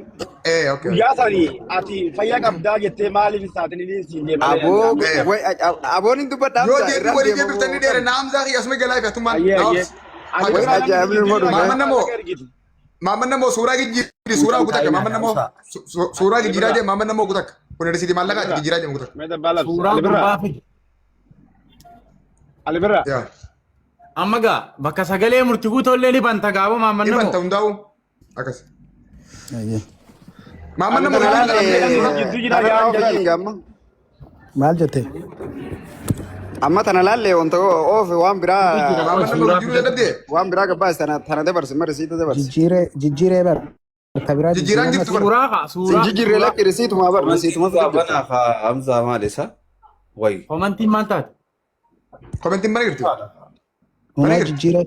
Eh okay. Guyyaa sanii ati fayyaa qabdaa jettee maaliif saaxilii siin deemalee Aboo Eh. way aboon hin dubbadha Yoo Hamza deebii irraan walii deema deebiftanii boo. dheere na Hamzaa kiyya asuma galaa fi atummaan Ayyee na ayyee. obsi. Ani Haga Way biraa namni isin ajaa'ibni jidduu immoo jira dhufe. Maamman gaafa namoo maallaqa ergitu. Maamman namoo suuraa gijjiiri suuraa Mucaan gutakka taa'inaa maamman namoo obsaa. suuraa Ali gijjiiraa birraa. deema maamman namoo gutakka. Kun risiitii Ali maallaqaati birraa. gijjiiraa deema gutakka. Mee dabbaa labsi. Suuraa Ali birraa. gurbaa fidi. Ali birraa. Yaa. Amma gaa bakka sagalee murtii guutuu illee ni banta gaaboo maamman Ni namoo. banta hundaa'u. Akkas. Ayyee. Maamman Ali namoo birraa risiitii namni maallaqaa isin suuraa. jidduu jira Tanarraa yaan of jalaan. eegin gaamma. Maal jette? Amma tana laallee wanta oofe waan biraa Maamman namoo Suuraa jijjiiruu fidi. dadhabdee. waan biraa gabbaas tana tana dabarsi ma risiita dabarsi. Jijjiiree jijjiiree bar. Ta biraa Jijjiiraan jijjiirama. jirtu bara. Suuraa kaa Sin suuraa jijjiirree suuraa. lakki risiitumaa bar Komantii risiituma isaa fidu jirta. banaa kaa Hamzaa maal isa? Wayi. Komantiin maal taate? Komentiin mana jirti. Mana Hunaa jirti. jijjiiree.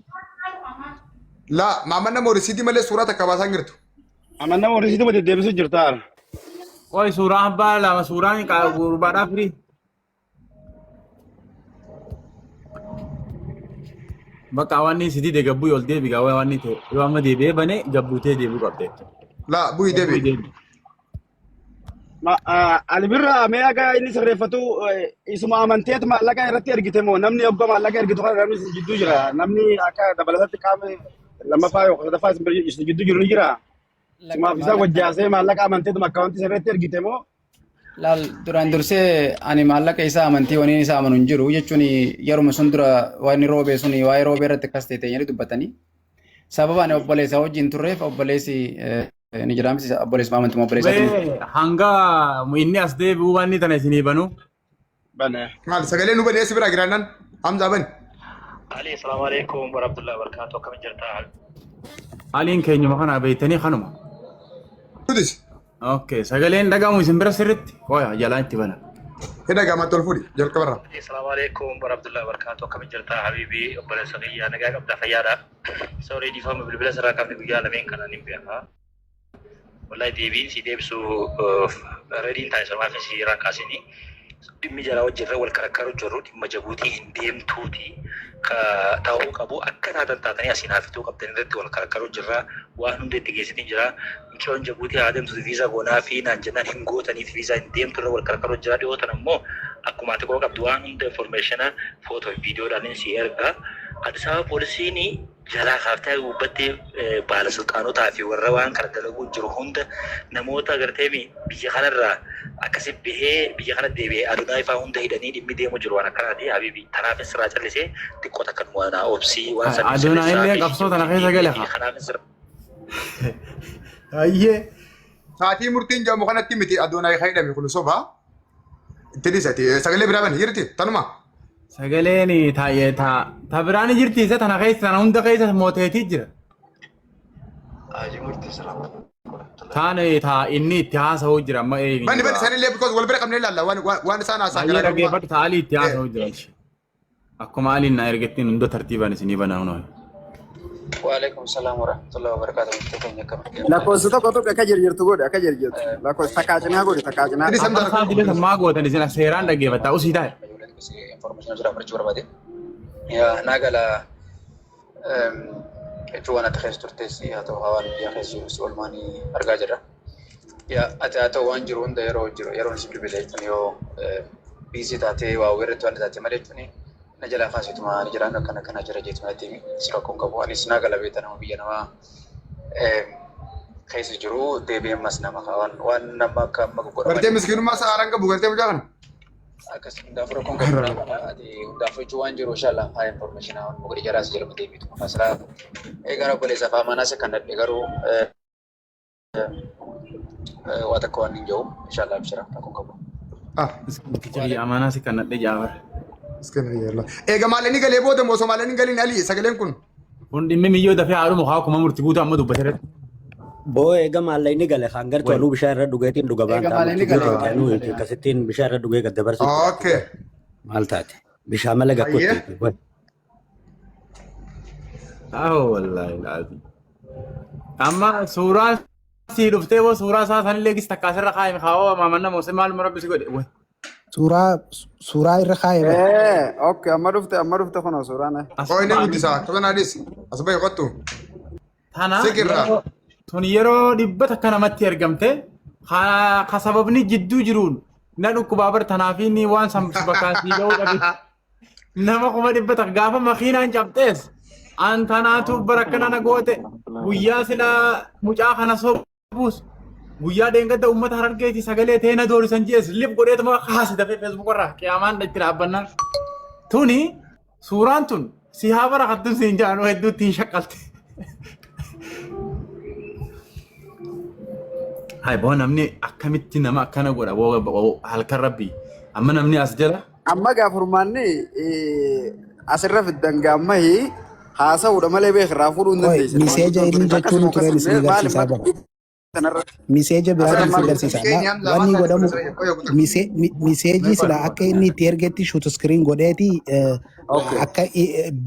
Laa maamman namoo risiitii malee suuraa takka baasaa hin jirtu. Amma nama horisiituma deddeebisu jirta. Qoy suuraa abbaa lama suuraan gurbaadhaa firii. Bakka wanni si dide gabbuu ol deebi gaa wanni ta'e yoo amma deebi'ee bane gabbuutee deebi'uu qabde. Laa bu'ii Gabbuu deebi. deebi. Ali birraa mee akka inni sirreeffatu isuma amanteet maallaqa irratti ergite moo namni hogga maallaqa ergitu kana namni isin jidduu jira. Namni akka dabalatatti qaama lammaffaa yookaan sadaffaa isin jidduu jiru ni jira. Sumaaf isaa wajjaasee maallaqa amanteetuma akkaawuntii irratti ergite moo Laal duraan dursee ani maallaqa isaa amantii waniin isaa amanu hin jiru jechuun yeruma sun dura waan roobee sun waa'ee roobee irratti akkas ta'e jedhanii dubbatanii. Sababa ani obboleessa wajjin turreef obboleessi ni jedhaa miti obboleessuma amantuma obboleessaatiin. Mee hanga inni as deebi'u wanni tana isinii banu. bane. Maal sagalee nu banee si biraa jiraannaan Hamzaa bani. Ali, assalamu alaikum warahmatullahi wabarakatuh. Akkam jirta? Aliin keenyuma kana beektanii kanuma. Nutis Okay, sagaleen dhagahamu isin bira sirritti. Qoya jalaan itti bana. hidha gaamatti ol fuudhi jalqabarraa. Ali, assalamu alaikum warahmatullahi wabarakatuh. Akkam jirta habibi obboleessa kiyya nagaa qabda fayyaadha. Sorry dhiifama bilbila sirraa qabne guyyaa lameen kana nin beeka. Wallahi deebiin si deebisu reediin taa'e sanumaaf si irraan kaasini. Dhimmi jaraa wajjirra wal karakkaru jirru dhimma jabuutii hin deemtuuti ka ta'uu qabu akka taatan taatanii asiin haafituu qabdan irratti wal karakkaru jirra waan hunda itti geessitiin jira. Mucoon jabuutii haa deemtu viizaa goonaa fi naan jennaan hin gootaniif viizaa hin deemtu irra wal karakkaru jira dhiyoo tan ammoo akkuma ati quba qabdu waan hunda informeeshina footoo fi viidiyoodhaan si erga. Addis Ababa poolisiin jalaa kaaftee haga gubbatti baalasilxaanotaa fi warra waan kana dalaguu jiru hunda namoota agarteemi biyya kanarraa akkasi bahee biyya kana deebi'ee Adonaay faa hunda hidhanii dhimmi deemu jiru waan akkanaati habibi tanaafin sirraa callisee xiqqoo takka numa naa obsii waan saniif Adonaay sirreessaa illee fi qabsoo tana keessa gale haa. kanaafin sirraa Ayyee. Saatii murtiin jedhamu kanatti miti Adonaay kan hidhame kun soba. Itti dhiisati sagalee biraa bani jirti tanuma. Sagaleen taa'ee taa ta biraan jirti isa tana keessa tana hunda keessa mooteetii jira. Haji murtii salaam. Taan taa inni itti haasa'uu jira amma eegi. Bani bani isaanillee because wal bira qabnee ilaalla waan waan isaan haasa'an Baay'ee garaagarummaa. dhaggeeffadhu taa alii itti haasa'uu jira. Akkuma aliin na ergettiin hunda tartiibaan isinii banaa hunoo. Waalaikum salaam warahmatullahi wabarakatuh. Murtii keenya akkam jirtu? Lakkoofsa tokko tokko akka jirjirtu godhi akka jirjirtu. Lakkoofsa takkaa cinaa godhi takkaa cinaa. Inni Amma samdaa isaan dilee maa gootan isin seeraan dhaggeeffattaa usii taa'e. Information jira fudhachuu barbaade. Yaa naa gala jechuun waan ati keessa turtes haa ta'u hawaan biyya keessa jirus oolmaanii argaa jirra. Yaa ati haa ta'u waan jiru hunda yeroo jiru yeroon si bilbila jechuun yoo biizii taatee waa irratti waan taate malee jechuun na jalaa kaasituma ni jiraan akkana akkana jira jeetuma natti himi si rakkoon qabu anis naa gala beekta nama biyya namaa keessa jiru deebi'ee ammas nama waan waan nama akka amma Gartee godhamanii miskiinummaa isaa haaraan qabu gartee mucaa kana. akkas hundaafuu rakkoon qabu ati hundaafuu jechuun waan jiru inshallah haa information waan godhe jaraas jaluma deebiitu masalaa eegaan obboleessa afaan manaas kan dhadhe garuu waa takka waan hin jiru inshallah abshira rakkoon qabu. Ah, Biyya amaanaa si kan nadhe jaafar. miskiina yalla. Eega maallaqni galee booda moo osoo maallaqni galiin alii sagaleen kun. Kun dhimmi miyyoo dafee haadhuma haa akkuma murtii guutuu amma dubbate irratti. Boo eega maallaqni gale kan gartuu Wai. anuu bishaan irra dhugeetiin dhuga Eega baan ta'a maallaqni murtii gale guutuu eega anuu maallaqni gale. akkasittiin bishaan irra dhugee gad dabarsu Okay. maal taate bishaan malee Hayyee. gakkutti. Aho wallaahi laazi. Amma suuraa sii dhuftee boo suuraa isaa sanillee gis takka asirra kaayime kaawwa maamanna moose maaluma rabbi si godhe. Wai. Suuraa suuraa irra kaa'ee bara. Okay, amma dhufte, amma dhufte kunoo suuraan. As Qoy inni guddisa. Akkasuma adis. As bahi qottu. Tana Siqirraa. yeroo tun yeroo 100 namatti ergamte ka sababni jidduu jiruun na dhukkubaa bar tanaaf inni waan san bakkaan sii ga'uu dhabe. Nama 100,000 gaafa makiinaan cabxees an tanaatu bara akkana na goote guyyaa silaa mucaa kana sobuus guyyaa dheengadda uummata Harargeeti sagalee ta'ee na doorisan jees lif godheetuma kaase dafee feesbuuk irraa qiyaamaan itti dhaabbannaan. Tuni suuraan tun si haa bara kattun siin jedhan hedduu ittiin shaqqalte. Hai boo namni akkamitti nama akkana godha boo halkan rabbii amma namni as jala. Amma gaa furmaanni asirra fiddan gaammahi haasa'uudha malee beek irraa fuudhuu hin Qoy dandeessan. miseeja Maanguddoon inni tun jechuun akkasuma ture isin akkasuma maali agarsiisaa bara. kanarratti Miseeja asirra biraatiin isin maal agarsiisa. Wanni godhamu miseejii sila akka inni itti ergetti shoot screen godheeti Okay. akka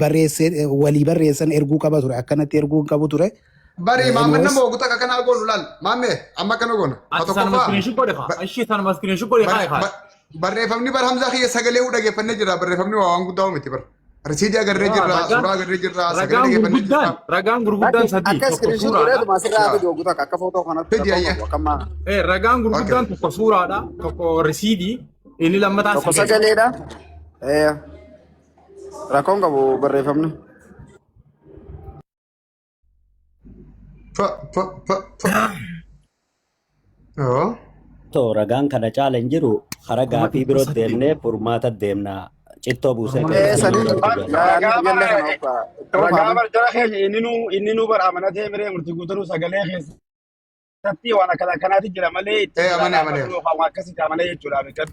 barreesse walii barreessan erguu qaba ture. Akkanatti erguu hin qabu ture. Bari maamman Anyways nama oguta akka kanaa goonu laal. Maamme amma akkana goona. Haa Ati sanuma tokkoffaa. screenshot godhe kaa. Ishii sanuma screenshot godhe kaa kaa. Barreeffamni bar Hamzaa kiyya sagalee uu dhageeffannee jirra. Barreeffamni waa waan guddaa miti bar. Risiidii agarree Yaa jirra, ragaan suuraa agarree jirra, sagalee ragaan dhageeffannee jirra. gurguddaan ragaan gurguddaan Lakki sadii akka tokko iskiriinshoot suuraadha. godheetuma asirraa Yaa. fidi oguta akka footoo kanatti Fidi rakkoon ayya. qabu akka ammaa Ragaan Okay. gurguddaan tokko suuraadha tokko risiidii inni lammataa tokko sagalee. sagaleedha. Rakkoon qabu barreeffamni. Fa fa fa fa. Oo. To ragaan kana caala hin jiru karaa Kuma gaafii dhibba biroo saddeet. deemnee furmaata deemna. Cittoo buusee Furmaata keessatti Sanii nu Ragaa irratti yaadni bara biyyallee kana obsa. Itti ragaa fufaame. bara jara keenya inni nuu bara amanatee miree murtii guutuu sagalee keessatti waan akkana akkanaati jira malee itti Ee jira amane amane. dhaabatu yookaan waan akkasii amanee jechuudha beekan.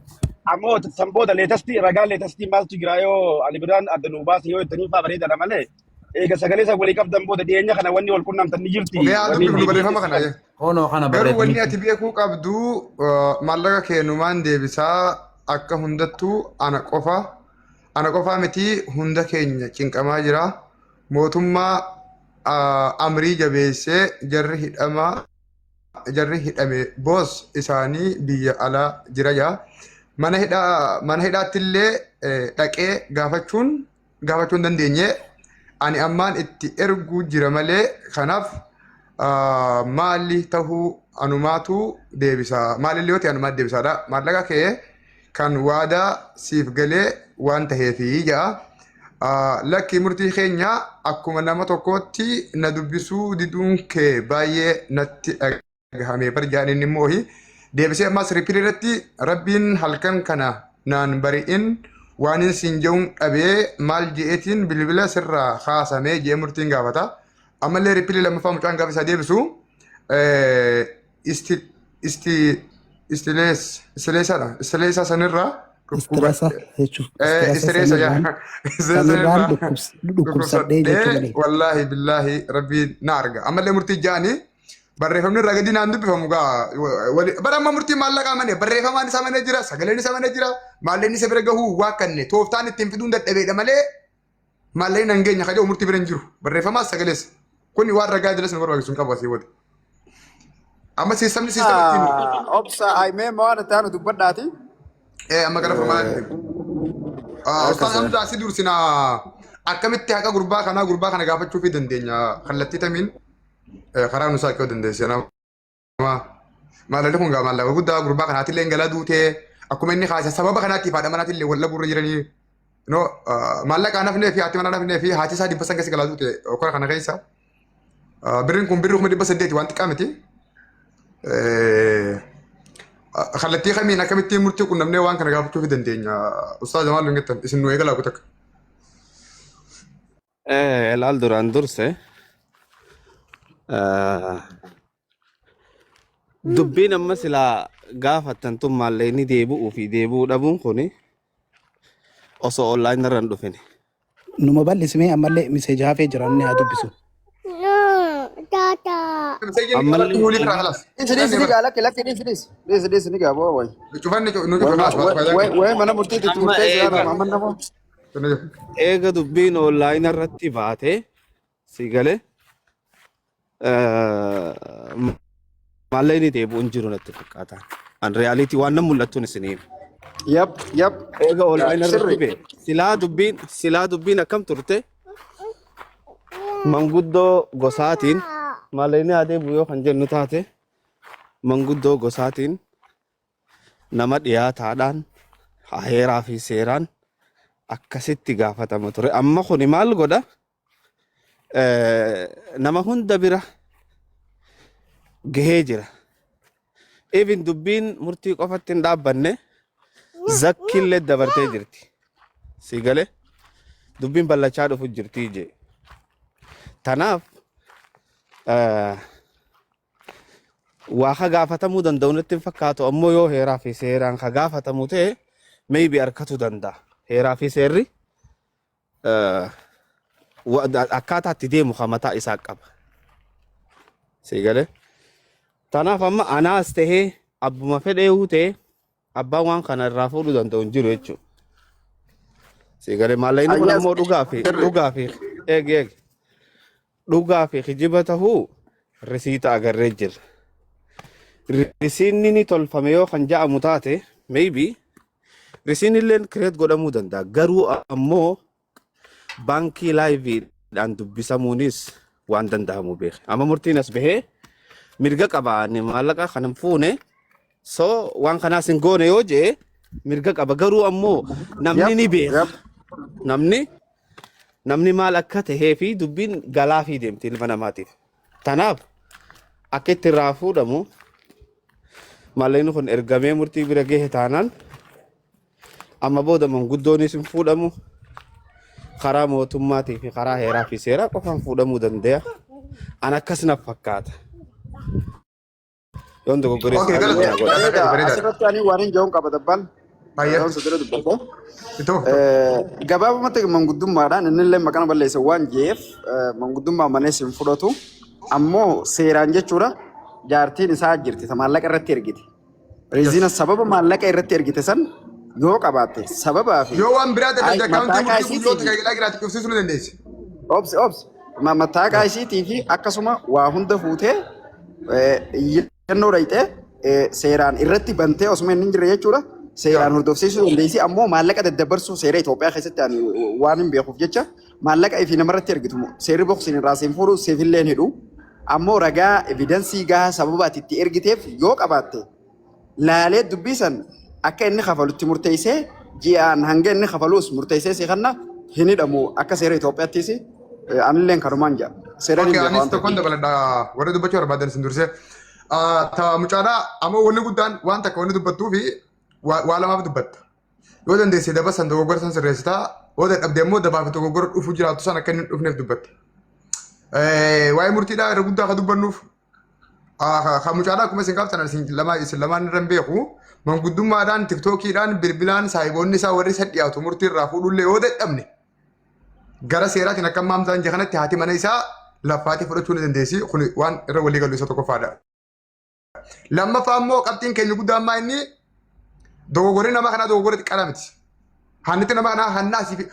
Ammoo san booda leetasti ragaa leetastii maaltu jira yoo ali biraan adda nuu baase yoo ittanii faa bareedaadha malee eega sagalee isa walii qabdan booda dhiyeenya kana wanni wal qunnamtan ni jirti Mee haa wanni dubbifnu deebii barreeffama kana. keessatti. Hoonoo kana Garuu wanni barreeffamichi. ati beekuu qabdu maallaqa keenumaan deebisaa akka hundattuu ana qofa ana qofaa miti hunda keenya cinqamaa jira. Mootummaa amrii jabeessee jarri hidhamaa jarri hidhame boos isaanii biyya alaa jira jaa. Mana hidhaa mana hidhaatti illee dhaqee gaafachuun gaafachuu hin dandeenye. Ani ammaan itti erguu jira malee kanaaf maali tahuu anumaatu deebisa. Maalillee yoo ta'e anumaatu deebisaadha. Maallaqa kee kan waadaa siif galee waan taheefi ja'a. Lakki murtii keenya akkuma nama tokkootti na dubbisuu diduun kee baay'ee natti dhagahame bar jaan inni immoo deebisee ammas rippilii irratti rabbiin halkan kana naan bari'in waanin siin je'uun dhabee maal je'eetiin bilbila sirraa kaasamee je'ee murtiin gaafata. Ammallee rippilii lammaffaa mucaan gaafa isaa deebisu isti isti istilees istileesaadha istileesaa sanirraa Istirasa jechuun istirasa istileesa yaa sanirraan istileesa sanirraan sanirraa dhukkubsadhee jechuu dhukkubsadhee malee. wallaahi billaahi rabbiin na arga ammallee murtii ja'anii barreeffamni irraa gadi naan dubbifamu gaa bara amma murtii maallaqaa malee barreeffamaan isaa mana jira sagaleen isaa mana jira maallaqni isa bira gahuu waa kanne tooftaan ittiin fiduun dadhabeedha malee maallaqni nan geenya kaja'u murtii bira hin jiru barreeffamaas sagalees kuni waan ragaa jilas nu barbaachisu hin qabu asii booda amma siistamni siistama ittiin Obsa aymee waan itti aanu dubbadhaati. Amma gara furmaataatti. Ustaaz Akkas. Hamzaa si dursinaa akkamitti haqa gurbaa kanaa gurbaa kana gaafachuu fi dandeenya kallattii tamiin karaa nu saaquu dandeesse nama maallaqni kun gaa maallaqa guddaa gurbaa kanaatillee galaa duutee akkuma inni kaase sababa kanaatiif haadha manaatillee wal dhabuurra jiranii no maallaqa nafnee fi haati manaa nafnee fi haati isaa 500 keessa galaa duute kora kana keessa birriin kun birrii 800,000 waan xiqqaa miti. Kallattii kamiin akkamittiin murtii qunnamnee waan kana gaafachuu fi dandeenya ustaaz maal hin jettan isin nu eegalaa kutakka. Ilaal duraan durse dubbiin amma silaa gaafattan tun maallaqni deebi'uu fi deebi'uu dhabuun kuni osoo online irra hin dhufin. Numa bal'isimee ammallee miseeja hafee jira inni haa dubbisu. Ammallee Dhiisi dhiisi ni gaa lakki lakki dhiisi dhiisi dhiisi dhiisi ni gaa boo wayi. Cufanni nu cufe khalas baas faayidaa Wayi wayi mana murtiitti itti amma murteessi eega yaadama amma nama. eega dubbiin online irratti baate si galee maallaqni deebi'u hin jiru natti fakkaata. An reality waan nan mul'attuun isin hima. Yap. Eega online irratti Sirri. bee. Silaa dubbiin akkam turte, manguddoo gosaatiin maallaqni haa deebi'u yoo kan jennu taate, manguddoo gosaatiin, nama dhiyaataadhaan, heeraa fi seeraan akkasitti gaafatama ture. Amma kuni maal godha? Nama hunda bira gahee jira. Even dubbiin murtii qofatti hin dhaabbanne, zakkillee dabartee jirti. Si galee, dubbiin ballachaa dhufu jirti jee. Tanaaf waa ka gaafatamuu danda'u natti hin fakkaatu. Ammoo yoo heeraa fi seeraan ka gaafatamu ta'e, maybe harkatu danda'a. Heeraa fi seerri akkaataa itti deemu ka mataa isaa qaba. Si galee? Tanaaf amma anaas tahee, abbuma fedheehu ta'ee, abbaan waan kana irraa fuudhuu danda'u hin jiru jechuudha. Si galee? Maallaqni kun Ayyaas ammoo dhugaa fi sirri. Dhugaa fi eegi eegi, dhugaa fi kijiba tahuu risiita agarree jirra. Risiinni ni tolfame yoo kan ja'amu taate, maybe risiin illee create godhamuu danda'a. Garuu ammoo baankii liveiidhaan dubbisamuunis waan danda'amu beeka. Amma murtiin as bahee mirga qaba, ani maallaqa kan hin fuune, so waan kanaas hin goone yoo jee mirga qaba. Garuu ammoo namni ni beeka. Namni maal akka tahee fi dubbiin galaa fi deemti ilma namaatiif. Tanaaf akka itti irraa fuudhamu, maallaqni kun ergamee murtii bira gahe taanaan, amma booda manguddoonis hin fuudhamu, karaa mootummaatii fi karaa heeraa fi seeraa qofaan fuudhamuu danda'a. An akkas na fakkaata. Yoon dogoggoree Okay, dhiifama galata. naa godha. Bareeda, Bareeda. bareeda. Asirratti ani waan hin jedhuun qaba dabbal. Baay'ee. Yoon sodora dubbadhe. Itti fufu. Gabaabumatti manguddummaadhaan innillee maqaan balleesse waan jeef manguddummaa manees hin fudhatu. Ammoo seeraan jechuudha, jaartiin isaa jirti ta maallaqa irratti ergite. Reezina sababa maallaqa irratti ergite san yoo qabaatte sababaa fi Yoo waan biraa ay dadhabde, akkaawuntii mattaaqa murtii isiitii guyyoota fi tajaajilaa jiraatu cufsiisuu ni dandeessi. Obsi, obsi, mattaaqa isiitii fi akkasuma waa hunda fuutee iyyannoo dhayxee seeraan irratti bantee osuma inni hin jirre jechuudha. Seeraan hordofsiisuu dandeessi. Ammoo maallaqa daddabarsuu seera Itoophiyaa keessatti ani waan hin beekuuf jecha, maallaqa ifii namarratti ergitu seerri boksiin irraa siin fuudhu siifillee hin hidhu. Ammoo ragaa, evidence gahaa sababa ati itti ergiteef yoo qabaatte, laalee dubbii san akka inni kafalutti murteessee, ji'aan hanga inni kafalus murteessee si kanna hin hidhamu akka seera Itoophiyaattis. Anilleen kanumaan jedha. Seeraan hin Okay, beeku anis waan tokkoon ta'eef. dabaladha. Warri dubbachuu barbaadan isin dursee. Ta mucaadhaa ammoo wanni guddaan waan takka wanni dubbattuu fi waa lamaaf dubbatta. Yoo dandeesse daba san, dogoggora san sirreessitaa, yoo dadhabde immoo dabaa fi dogoggora dhufu jiraatu san akka inni hin dhufneef dubbatta. Waa'ee murtiidhaa irra guddaa akka dubbannuuf ka mucaadhaa akkuma isin kaaftan isin lama isin lamaan irra hin beeku. Manguddummaadhaan, tiktookiidhaan, bilbilaan saahiboonni isaa warri isa dhiyaatu murtii irraa fuudhullee yoo dadhabne, gara seeraatiin akka ammaa Hamzaan jedhe kanatti haati mana isaa laffaatii fudhachuu ni dandeessi. Kun waan irra walii galu isa tokkoffaadha. Lammaffaa immoo qabxiin keenya guddaa ammaa inni dogoggorri nama kanaa dogoggora xiqqaadhaa miti. Hanniti nama kanaa hannaa asii fi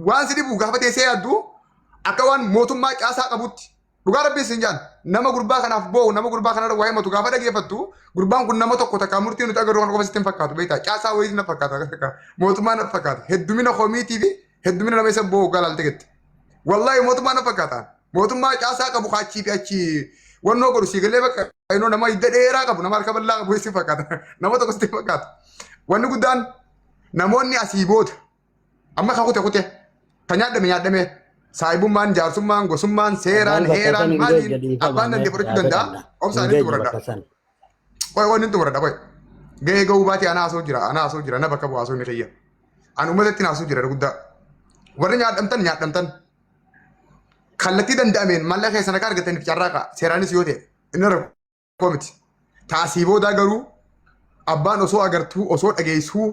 waan si dhibu gaafa teessee yaaddu akka waan mootummaa caasaa qabutti. Dhugaa rabbii isin jaan, nama gurbaa kanaaf boo'u, nama gurbaa kanarra waa himatu gaafa dhageeffattu, gurbaan kun nama tokko takkaa murtii nuti agarru kana qofa sitti hin fakkaatu, beektaa, caasaa wayii na fakkaata, mootummaa na fakkaata, heddumina komiitii fi heddumina nama isa boo'u galaalte gette. Wallaahi mootummaa na fakkaata. Mootummaa caasaa qabu kaachii fi achi wannoo godhu si galee, bakka inoo nama hidda dheeraa qabu, nama harka bal'aa qabu si fakkaata, nama tokko sitti fakkaata. Wanni guddaan namoonni asii booda amma ka kute kute, ka nyaadhame nyaadhame, saahibummaan, jaarsummaan, gosummaan, seeraan, Abbaan bakka heeraan san hin maaliin geejje, dhiifama abbaan danda'e fudhachuu danda'a. gaafadha. Obsaan Hin inni geejje xumuradha. bakka san. Qoy, qoy, inni xumuradha, qoy. Gahee gahuu baatee ana haasoo jira, ana haasoo jira, na bakka bu'aa haasoo inni kiyya. Ani uummatatti haasoo jira guddaa. Warri nyaadhamtan nyaadhamtan. Kallattii danda'ameen maallaqa keessan akka argataniif carraaqa, seeraanis yoo ta'e inni rakkoo miti. Taasii boodaa garuu abbaan osoo agartuu, osoo dhageessuu,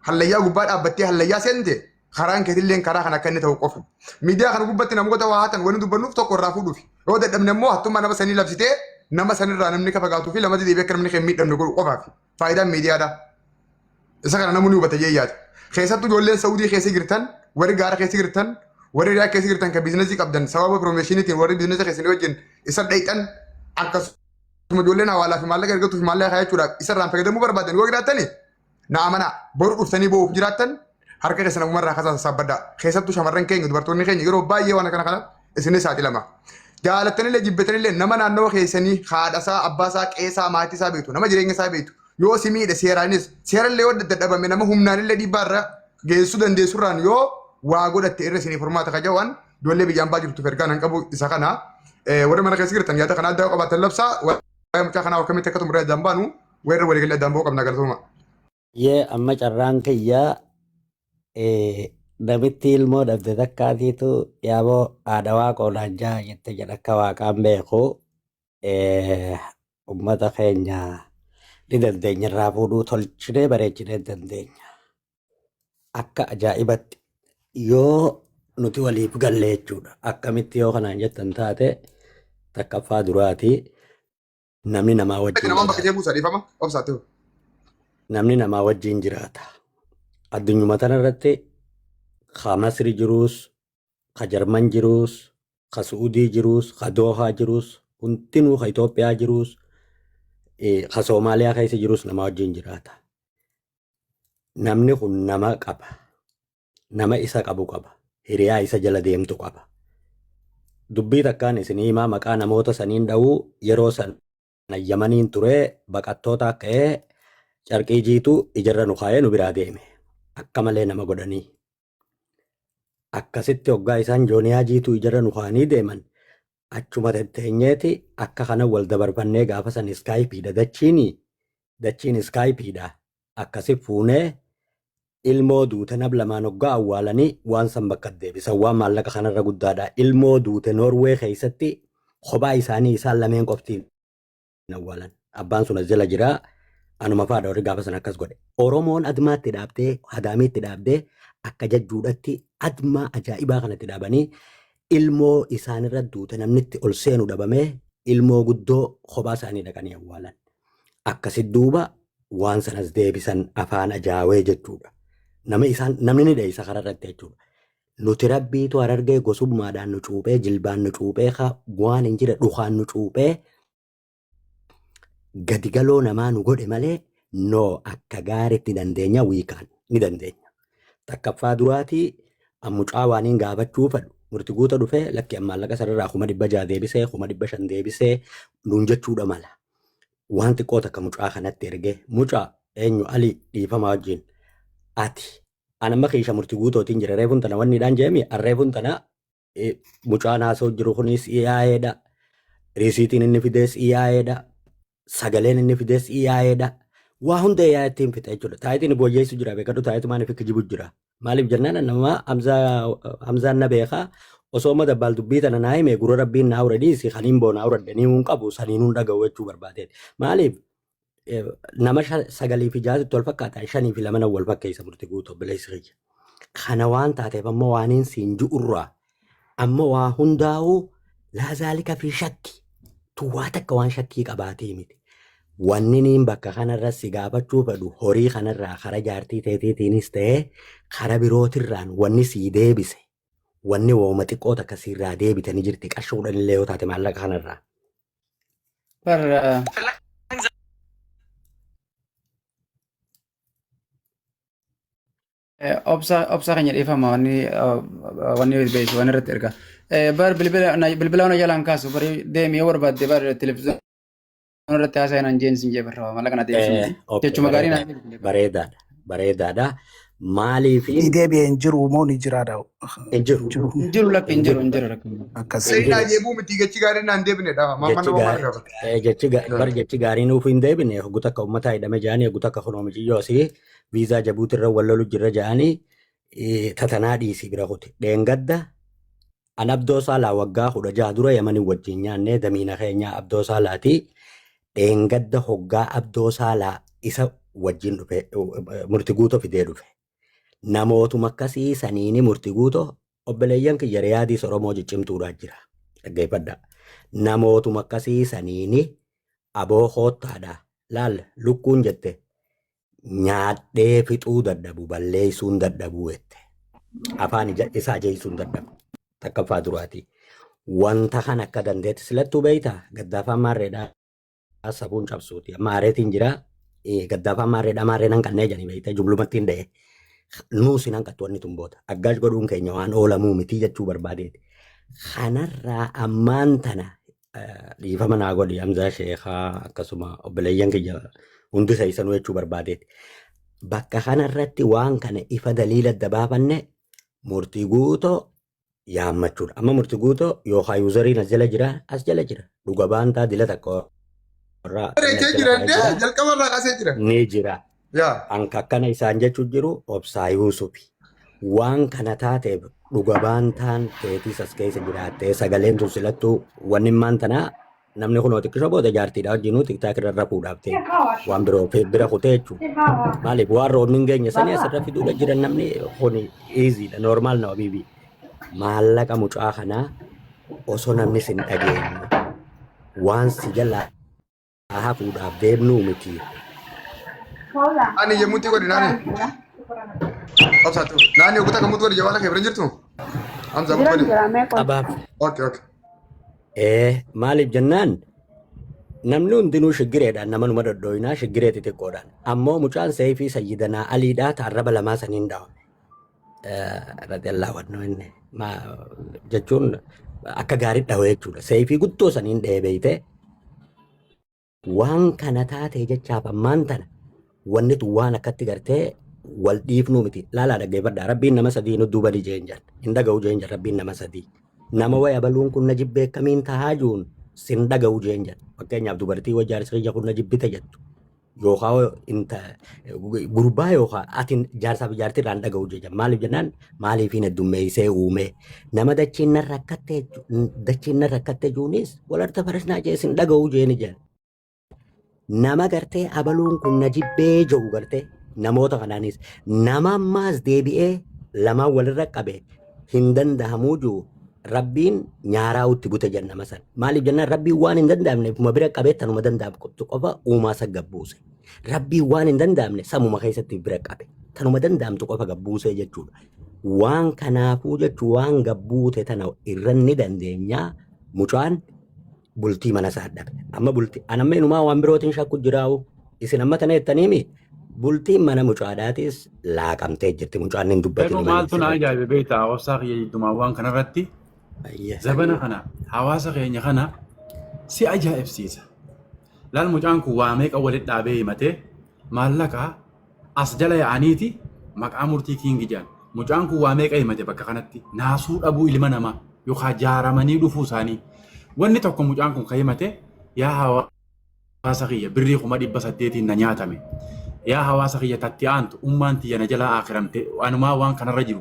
hallayyaa gubbaa dhaabbattee hallayyaa seente, karaan keetilleen karaa kan akka inni ta'u qofa. Miidiyaa kana gubbatti namoota waa hatan wanni dubbannuuf tokko irraa fuudhuufi. Yoo dadhabne immoo hattummaa nama sanii labsitee nama sanirraa namni ka fagaatuu fi lamatti deebi'ee akka namni kan miidhamne godhu qofaaf. Faayidaan miidiyaadha. Isa kana namni hubata jee yaada. Keessattuu ijoolleen Saudii keessa jirtan, warri gaara keessa jirtan, warri Riyaa keessa jirtan, kan business qabdan, sababa promotioniitiin warri business keessanii wajjin isa dhayxan, akkasuma ijoolleen hawaalaa fi maallaqa ergatuuf maallaqa kaayachuudhaaf isarraan fayyadamuu barbaadan yoo jiraattani Na amanaa boru dhuftanii boo'uuf jiraattan harka keessan ammumarraa kasaa sassaabbadhaa. Keessattuu shamarran keenya dubartoonni keenya yeroo baay'ee waan akkana kana isinis saaxilama. Jaalattanillee jibbitanillee nama naannawa keessanii haadhasaa, abbaasaa, qeesaa, maatiisaa beektu, nama jireenya isaa beektu yoo si miidhe seeraanis seerallee yoo dadhabame nama humnaanillee dhiibbaa irra geessuu dandeessurraan yoo waa godhatte irra isinii furmaata ka jedhan ijoollee biyya ambaa jirtuuf ergaan an qabu isa kana. Warri mana keessa jirtan yaada kana addaa qabaatan labsaa waa'ee mucaa kanaa akkamitti akka xumuree addaan baanu weerra waliigalee addaan ba'uu qabna galatooma. Yee amma carraan kiyyaa namitti ilmoo dhabde takkaatiitu yaaboo haadha waaqoodhaan jaha jette jedha akka waaqaan beeku ummata keenya ni dandeenya irraa fuudhuu tolchinee bareechinee dandeenya. Akka ajaa'ibatti yoo nuti waliif galle jechuudha. Akkamitti yoo kanaan jettan taate takkaffaa duraati namni namaa wajjin Namaan bakka jiraata. jee buusa dhiifama obsaa ta'u. Namni namaa wajjin jiraata. Addunyuma tana irratti ka Masri jiruus, ka Jarman jiruus, ka Su'udii jiruus, ka Doohaa jiruus, hundinuu ka Itoophiyaa jiruus, ka Soomaaliyaa keessa jiruus namaa wajjin jiraata. Namni kun nama qaba. Nama isa qabu qaba. Hiriyaa isa jala deemtu qaba. Dubbii takkaan isin himaa maqaa namoota saniin dha'uu yeroo sana Yamaniin ture baqattoota ka'ee carqii jiitu ijarra nu kaa'ee nu biraa deeme. Akka malee nama godhanii. Akkasitti hoggaa isaan jooniyaa jiituu ijarra nu kaa'anii deeman achuma tetteenyeeti akka kana wal dabarfannee gaafa san iskaayipiidha dachiini dachiin iskaayipiidha akkasi fuunee ilmoo duute nab lamaan hoggaa awwaalanii waan san bakka deebisan waan maallaqa kanarra guddaadha ilmoo duute Noorwee keessatti kophaa isaanii isaan lameen qoftiin awwaalan abbaan sun as jala jira anuma faadha warri gaafa san akkas godhe Oromoon admaatti dhaabdee hadaamiitti dhaabdee akka jajjuudhatti admaa ajaa'ibaa kanatti dhaabanii ilmoo isaanirra duute namnitti ol seenu dhabamee ilmoo guddoo kophaa isaanii dhaqanii awwaalan. Akkasi duuba waan sanas deebisan afaan ajaawee jechuudha. Nama isaan namni ni dheessa karaa irratti jechuudha. Nuti rabbiitu harargee gosummaadhaan nu cuuphee jilbaan nu cuuphee waan hin jire dhukaan nu cuuphee gadi galoo namaa nu godhe malee noo akka gaariitti dandeenya wiikaan ni dandeenya. Takkaffaa duraatii mucaa waaniin gaafachuu fedhu murti guuta dhufee lakki maallaqa sanarraa 600,000 deebisee 500,000 deebisee nuun jechuudha mala. Waan xiqqoo takka mucaa kanatti ergee mucaa eenyu Ali dhiifama wajjin ati an amma kiisha murti guutootiin jira reefuun tana wanni dhaan jeemi reefuun tana mucaan haasa'u jiru kunis EIAdha. Riisiitiin inni fides EIAdha. Sagaleen inni fides EIAdha. Waa hunda EIA ittiin fixa jechuudha. Taayitiin booyyeessu jira beekadhu taayitumaan ifi kijibu jira. Maaliif jennaan nama Hamzaan na beekaa osoo amma dabbaal dubbii tana naa hime gurra rabbiin naa ure dhiisi kaniin boonaa uradhe ni hun qabu saniin hun dhaga'u jechuu barbaadeeti. Maaliif nama 9 fi 6tti wal fakkaata 5 fi 2 wal fakkeessa murti guutuu obboleessi kiyya. Kana waan taateef ammoo waaniin siin ju'urraa amma waa hundaa'uu laazaalika fi shakki tu waa takka waan shakkii qabaatee miti. Wanni niin bakka kanarra si gaafachuu fedhu horii kanarraa kara jaartii teetiitiinis ta'ee kara birootirraan wanni sii deebise wanni wooma xiqqoo takka siirraa deebite ni jirti qarshii 10 illee yoo taate maallaqa kanarraa. Bar obsa obsa keenya dhiifama wanni wanni beeksisu waan irratti erga. Bar bilbila bilbila ona jalaan kaasu bari deemi yoo barbaadde bar televiziyoona irratti haasa'e naan jeen sin jee barra maallaqa na deebisu miti. Okay, Jechuma gaarii bareedaadha. naan deebifne. Bareedaadha. Bareedaadha. Maaliifi Ni deebi'e hin jiru moo ni jiraadha? hin jiru. Hin jiru. Hin jiru lakki Hin hin jiru jiru. hin jiru lakki. Akkas. Hin Seenaa jiru. jeebuu miti jechi gaariin naan deebinedha. Maamman Jechi nama maal gaarii gaafata? jechi bar jechi gaarii nuuf hin deebine hoggu takka uummataa hidhame jedhanii hoggu takka kunoo miciyyoo asii viizaa Jabuuti irra wal lolu jirra jedhanii tatanaa dhiisii bira kuti. Dheengadda an Abdoo Saalaa waggaa 16 dura Yamanii wajjin nyaannee damiina keenya Abdoo Saalaati. Dheengadda hoggaa Abdoo Saalaa isa wajjin dhufe murti guuto fidee dhufe. Namootuma akkasii saniini murti guuto obboleeyyan kiyya Riyaadiis Oromoo ciccimtuudhaa jira. Dhaggeeffadhaa. Namootuma akkasii saniini aboo koottaadha. Laal lukkuun jette nyaadhee fixuu dadhabu balleessuun dadhabuu jette. Afaan isaa ajeessuun dadhabu. Takkaffaa duraati. Wanta kan akka dandeetti silattuu beektaa gaddaafaan maarreedhaa safuun cabsuuti. Amma aareetiin jira. Gaddaafaan maarreedha maarreen hanqannee jedhanii beekte jublumatti hin dha'e. Nuus hin hanqattu wanni tun booda. Aggaash godhuun keenya waan oolamuu miti jechuu barbaadeeti. Kanarraa ammaan tana dhiifama naa godhi Hamzaa Sheekaa akkasuma obboleeyyan kiyya hundi keessanuu jechuu barbaadeeti. Bakka kanarratti waan kana ifa daliila adda baafanne murtii guutoo yaammachuudha. Amma murtii guutoo yookaan yuuzariin as jala jira as jala jira. Dhuga baantaa dila takka irraa inni as Bareechee jala jira kaa'ee indee jira jalqaba irraa kaasee jira. ni jira. Yaa. Anka akkana isaan jechuun jiru obsaa Yuusufi. Waan kana taateef dhuga baantaan teetiis as keessa jiraattee sagaleen tun silattuu wanni immaan tanaa namni kunoo xiqqishoo booda jaartiidha wajjinuu tiktaak irra rafuudhaaf ta'e waan biroo bira kutee jechuudha. Maaliif waan roobni hin geenye sanii asirra fiduudha jiran namni kuni easyidha normaal nama biibii. Maallaqa mucaa kanaa osoo namni sin dhageenye waan si jalaa hafuudhaaf deemnuu miti. Ani yemmuutti godhi naani. Obsaatu. Naani oguta kamuutti godhi jawaala kee bira jirtu? Hamza mutu Jiran godhi. jira mee qoy. Qabaaf. Okay okay. Maaliif jennaan namni hundinuu shiggireedhaan nama numa dhodhooyinaa shiggiree xixiqqoodhaan. Ammoo mucaan seeyfii sayyidanaa Aliidhaa taarraba lamaa saniin dhaawame. Radiyallaahu anhu inni jechuun akka gaarii dhawe jechuudha. Seeyfii guddoo saniin dhahee beeytee waan kana taatee jechaaf ammaan tana wanni tun waan akkatti gartee wal dhiifnuu miti. Laalaa dhaggeeffadhaa. Rabbiin nama sadii nu duuba ni jeen jedhan. Hin dhaga'u jeen jedhan rabbiin nama sadii. Nama waya baluun kun na jibbee akkamiin tahaa juun sin dhaga'u jeen jedhan. Fakkeenyaaf dubartii wajji jaarsi kiyya kun na jibbite jettu. Yookaan inta gurbaa yookaan ati jaarsaa fi jaartii irraa hin dhaga'u jecha. Maaliif jennaan maaliif hin heddummeessee uume. Nama dachiin narra akkattee dachiin narra akkattee juunis walarta farasnaa jee sin dhaga'u jeeni jedhan. Nama gartee abaluun kun na jibbee jedhu gartee namoota kanaanis nama ammaas deebi'ee lamaan walirra qabe hin danda'amuu jiru rabbiin nyaaraa itti bute jenna nama sana. Maaliif jennaan rabbiin waan hin danda'amne uma bira qabee tanuma danda'amtu qofa uumaa isa gabbuuse. Rabbiin waan hin danda'amne samuma keessatti bira qabe. Tanuma danda'amtu qofa gabbuusee jechuudha. Waan kanaafuu jechuun waan gabbuute tana irra ni dandeenyaa mucaan bultii mana isaa dhabe. Amma bultii an amma inumaa waan birootiin shakku jiraa'u. Isin amma tana jettaniimi bultiin mana mucaadhaatis laaqamtee jirti. Mucaan hin dubbatin Garuu malee maaltu na sirriitti. ajaa'ibe beektaa obsaa kiyya jiddumaa waan kanarratti zabana kana hawaasa keenya kana si ajaa'ibsiisa. Laal mucaan kun waa meeqa walitti dhaabee himatee maallaqa as jala yaa'aniiti maqaa murtii kiingi jedhan. Mucaan kun waa meeqa himate bakka kanatti naasuu dhabuu ilma namaa yookaan jaaramanii dhufuu isaanii. Wanni tokko mucaan kun kan himate yaa hawaasa kiyya birrii 800,000 na nyaatame. Yaa hawaasa kiyya tatti aantu ummaan tiyya na jalaa aakiramte anumaa waan kanarra jiru.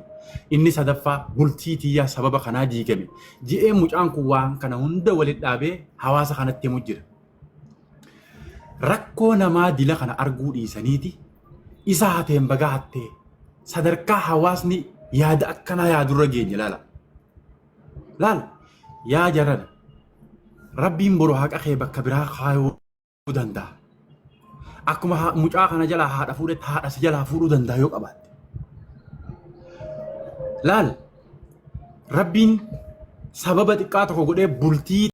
Inni sadaffaa bultii tiyyaa sababa kanaa diigame. Ji'ee mucaan kun waan kana hunda walitti dhaabee hawaasa kanatti himu jira. Rakkoo namaa dila kana arguu dhiisaniiti isa hateen baga hattee sadarkaa hawaasni yaada akkanaa yaadurra geenye laala. Laala yaa jarana rabbiin boru haqa kee bakka biraa kaayuu danda'a. Akkuma mucaa kana jalaa haadha fuudhetti haadha si jalaa fuudhuu danda'a yoo qabaatte. Laal rabbiin sababa xiqqaa tokko godhee bultii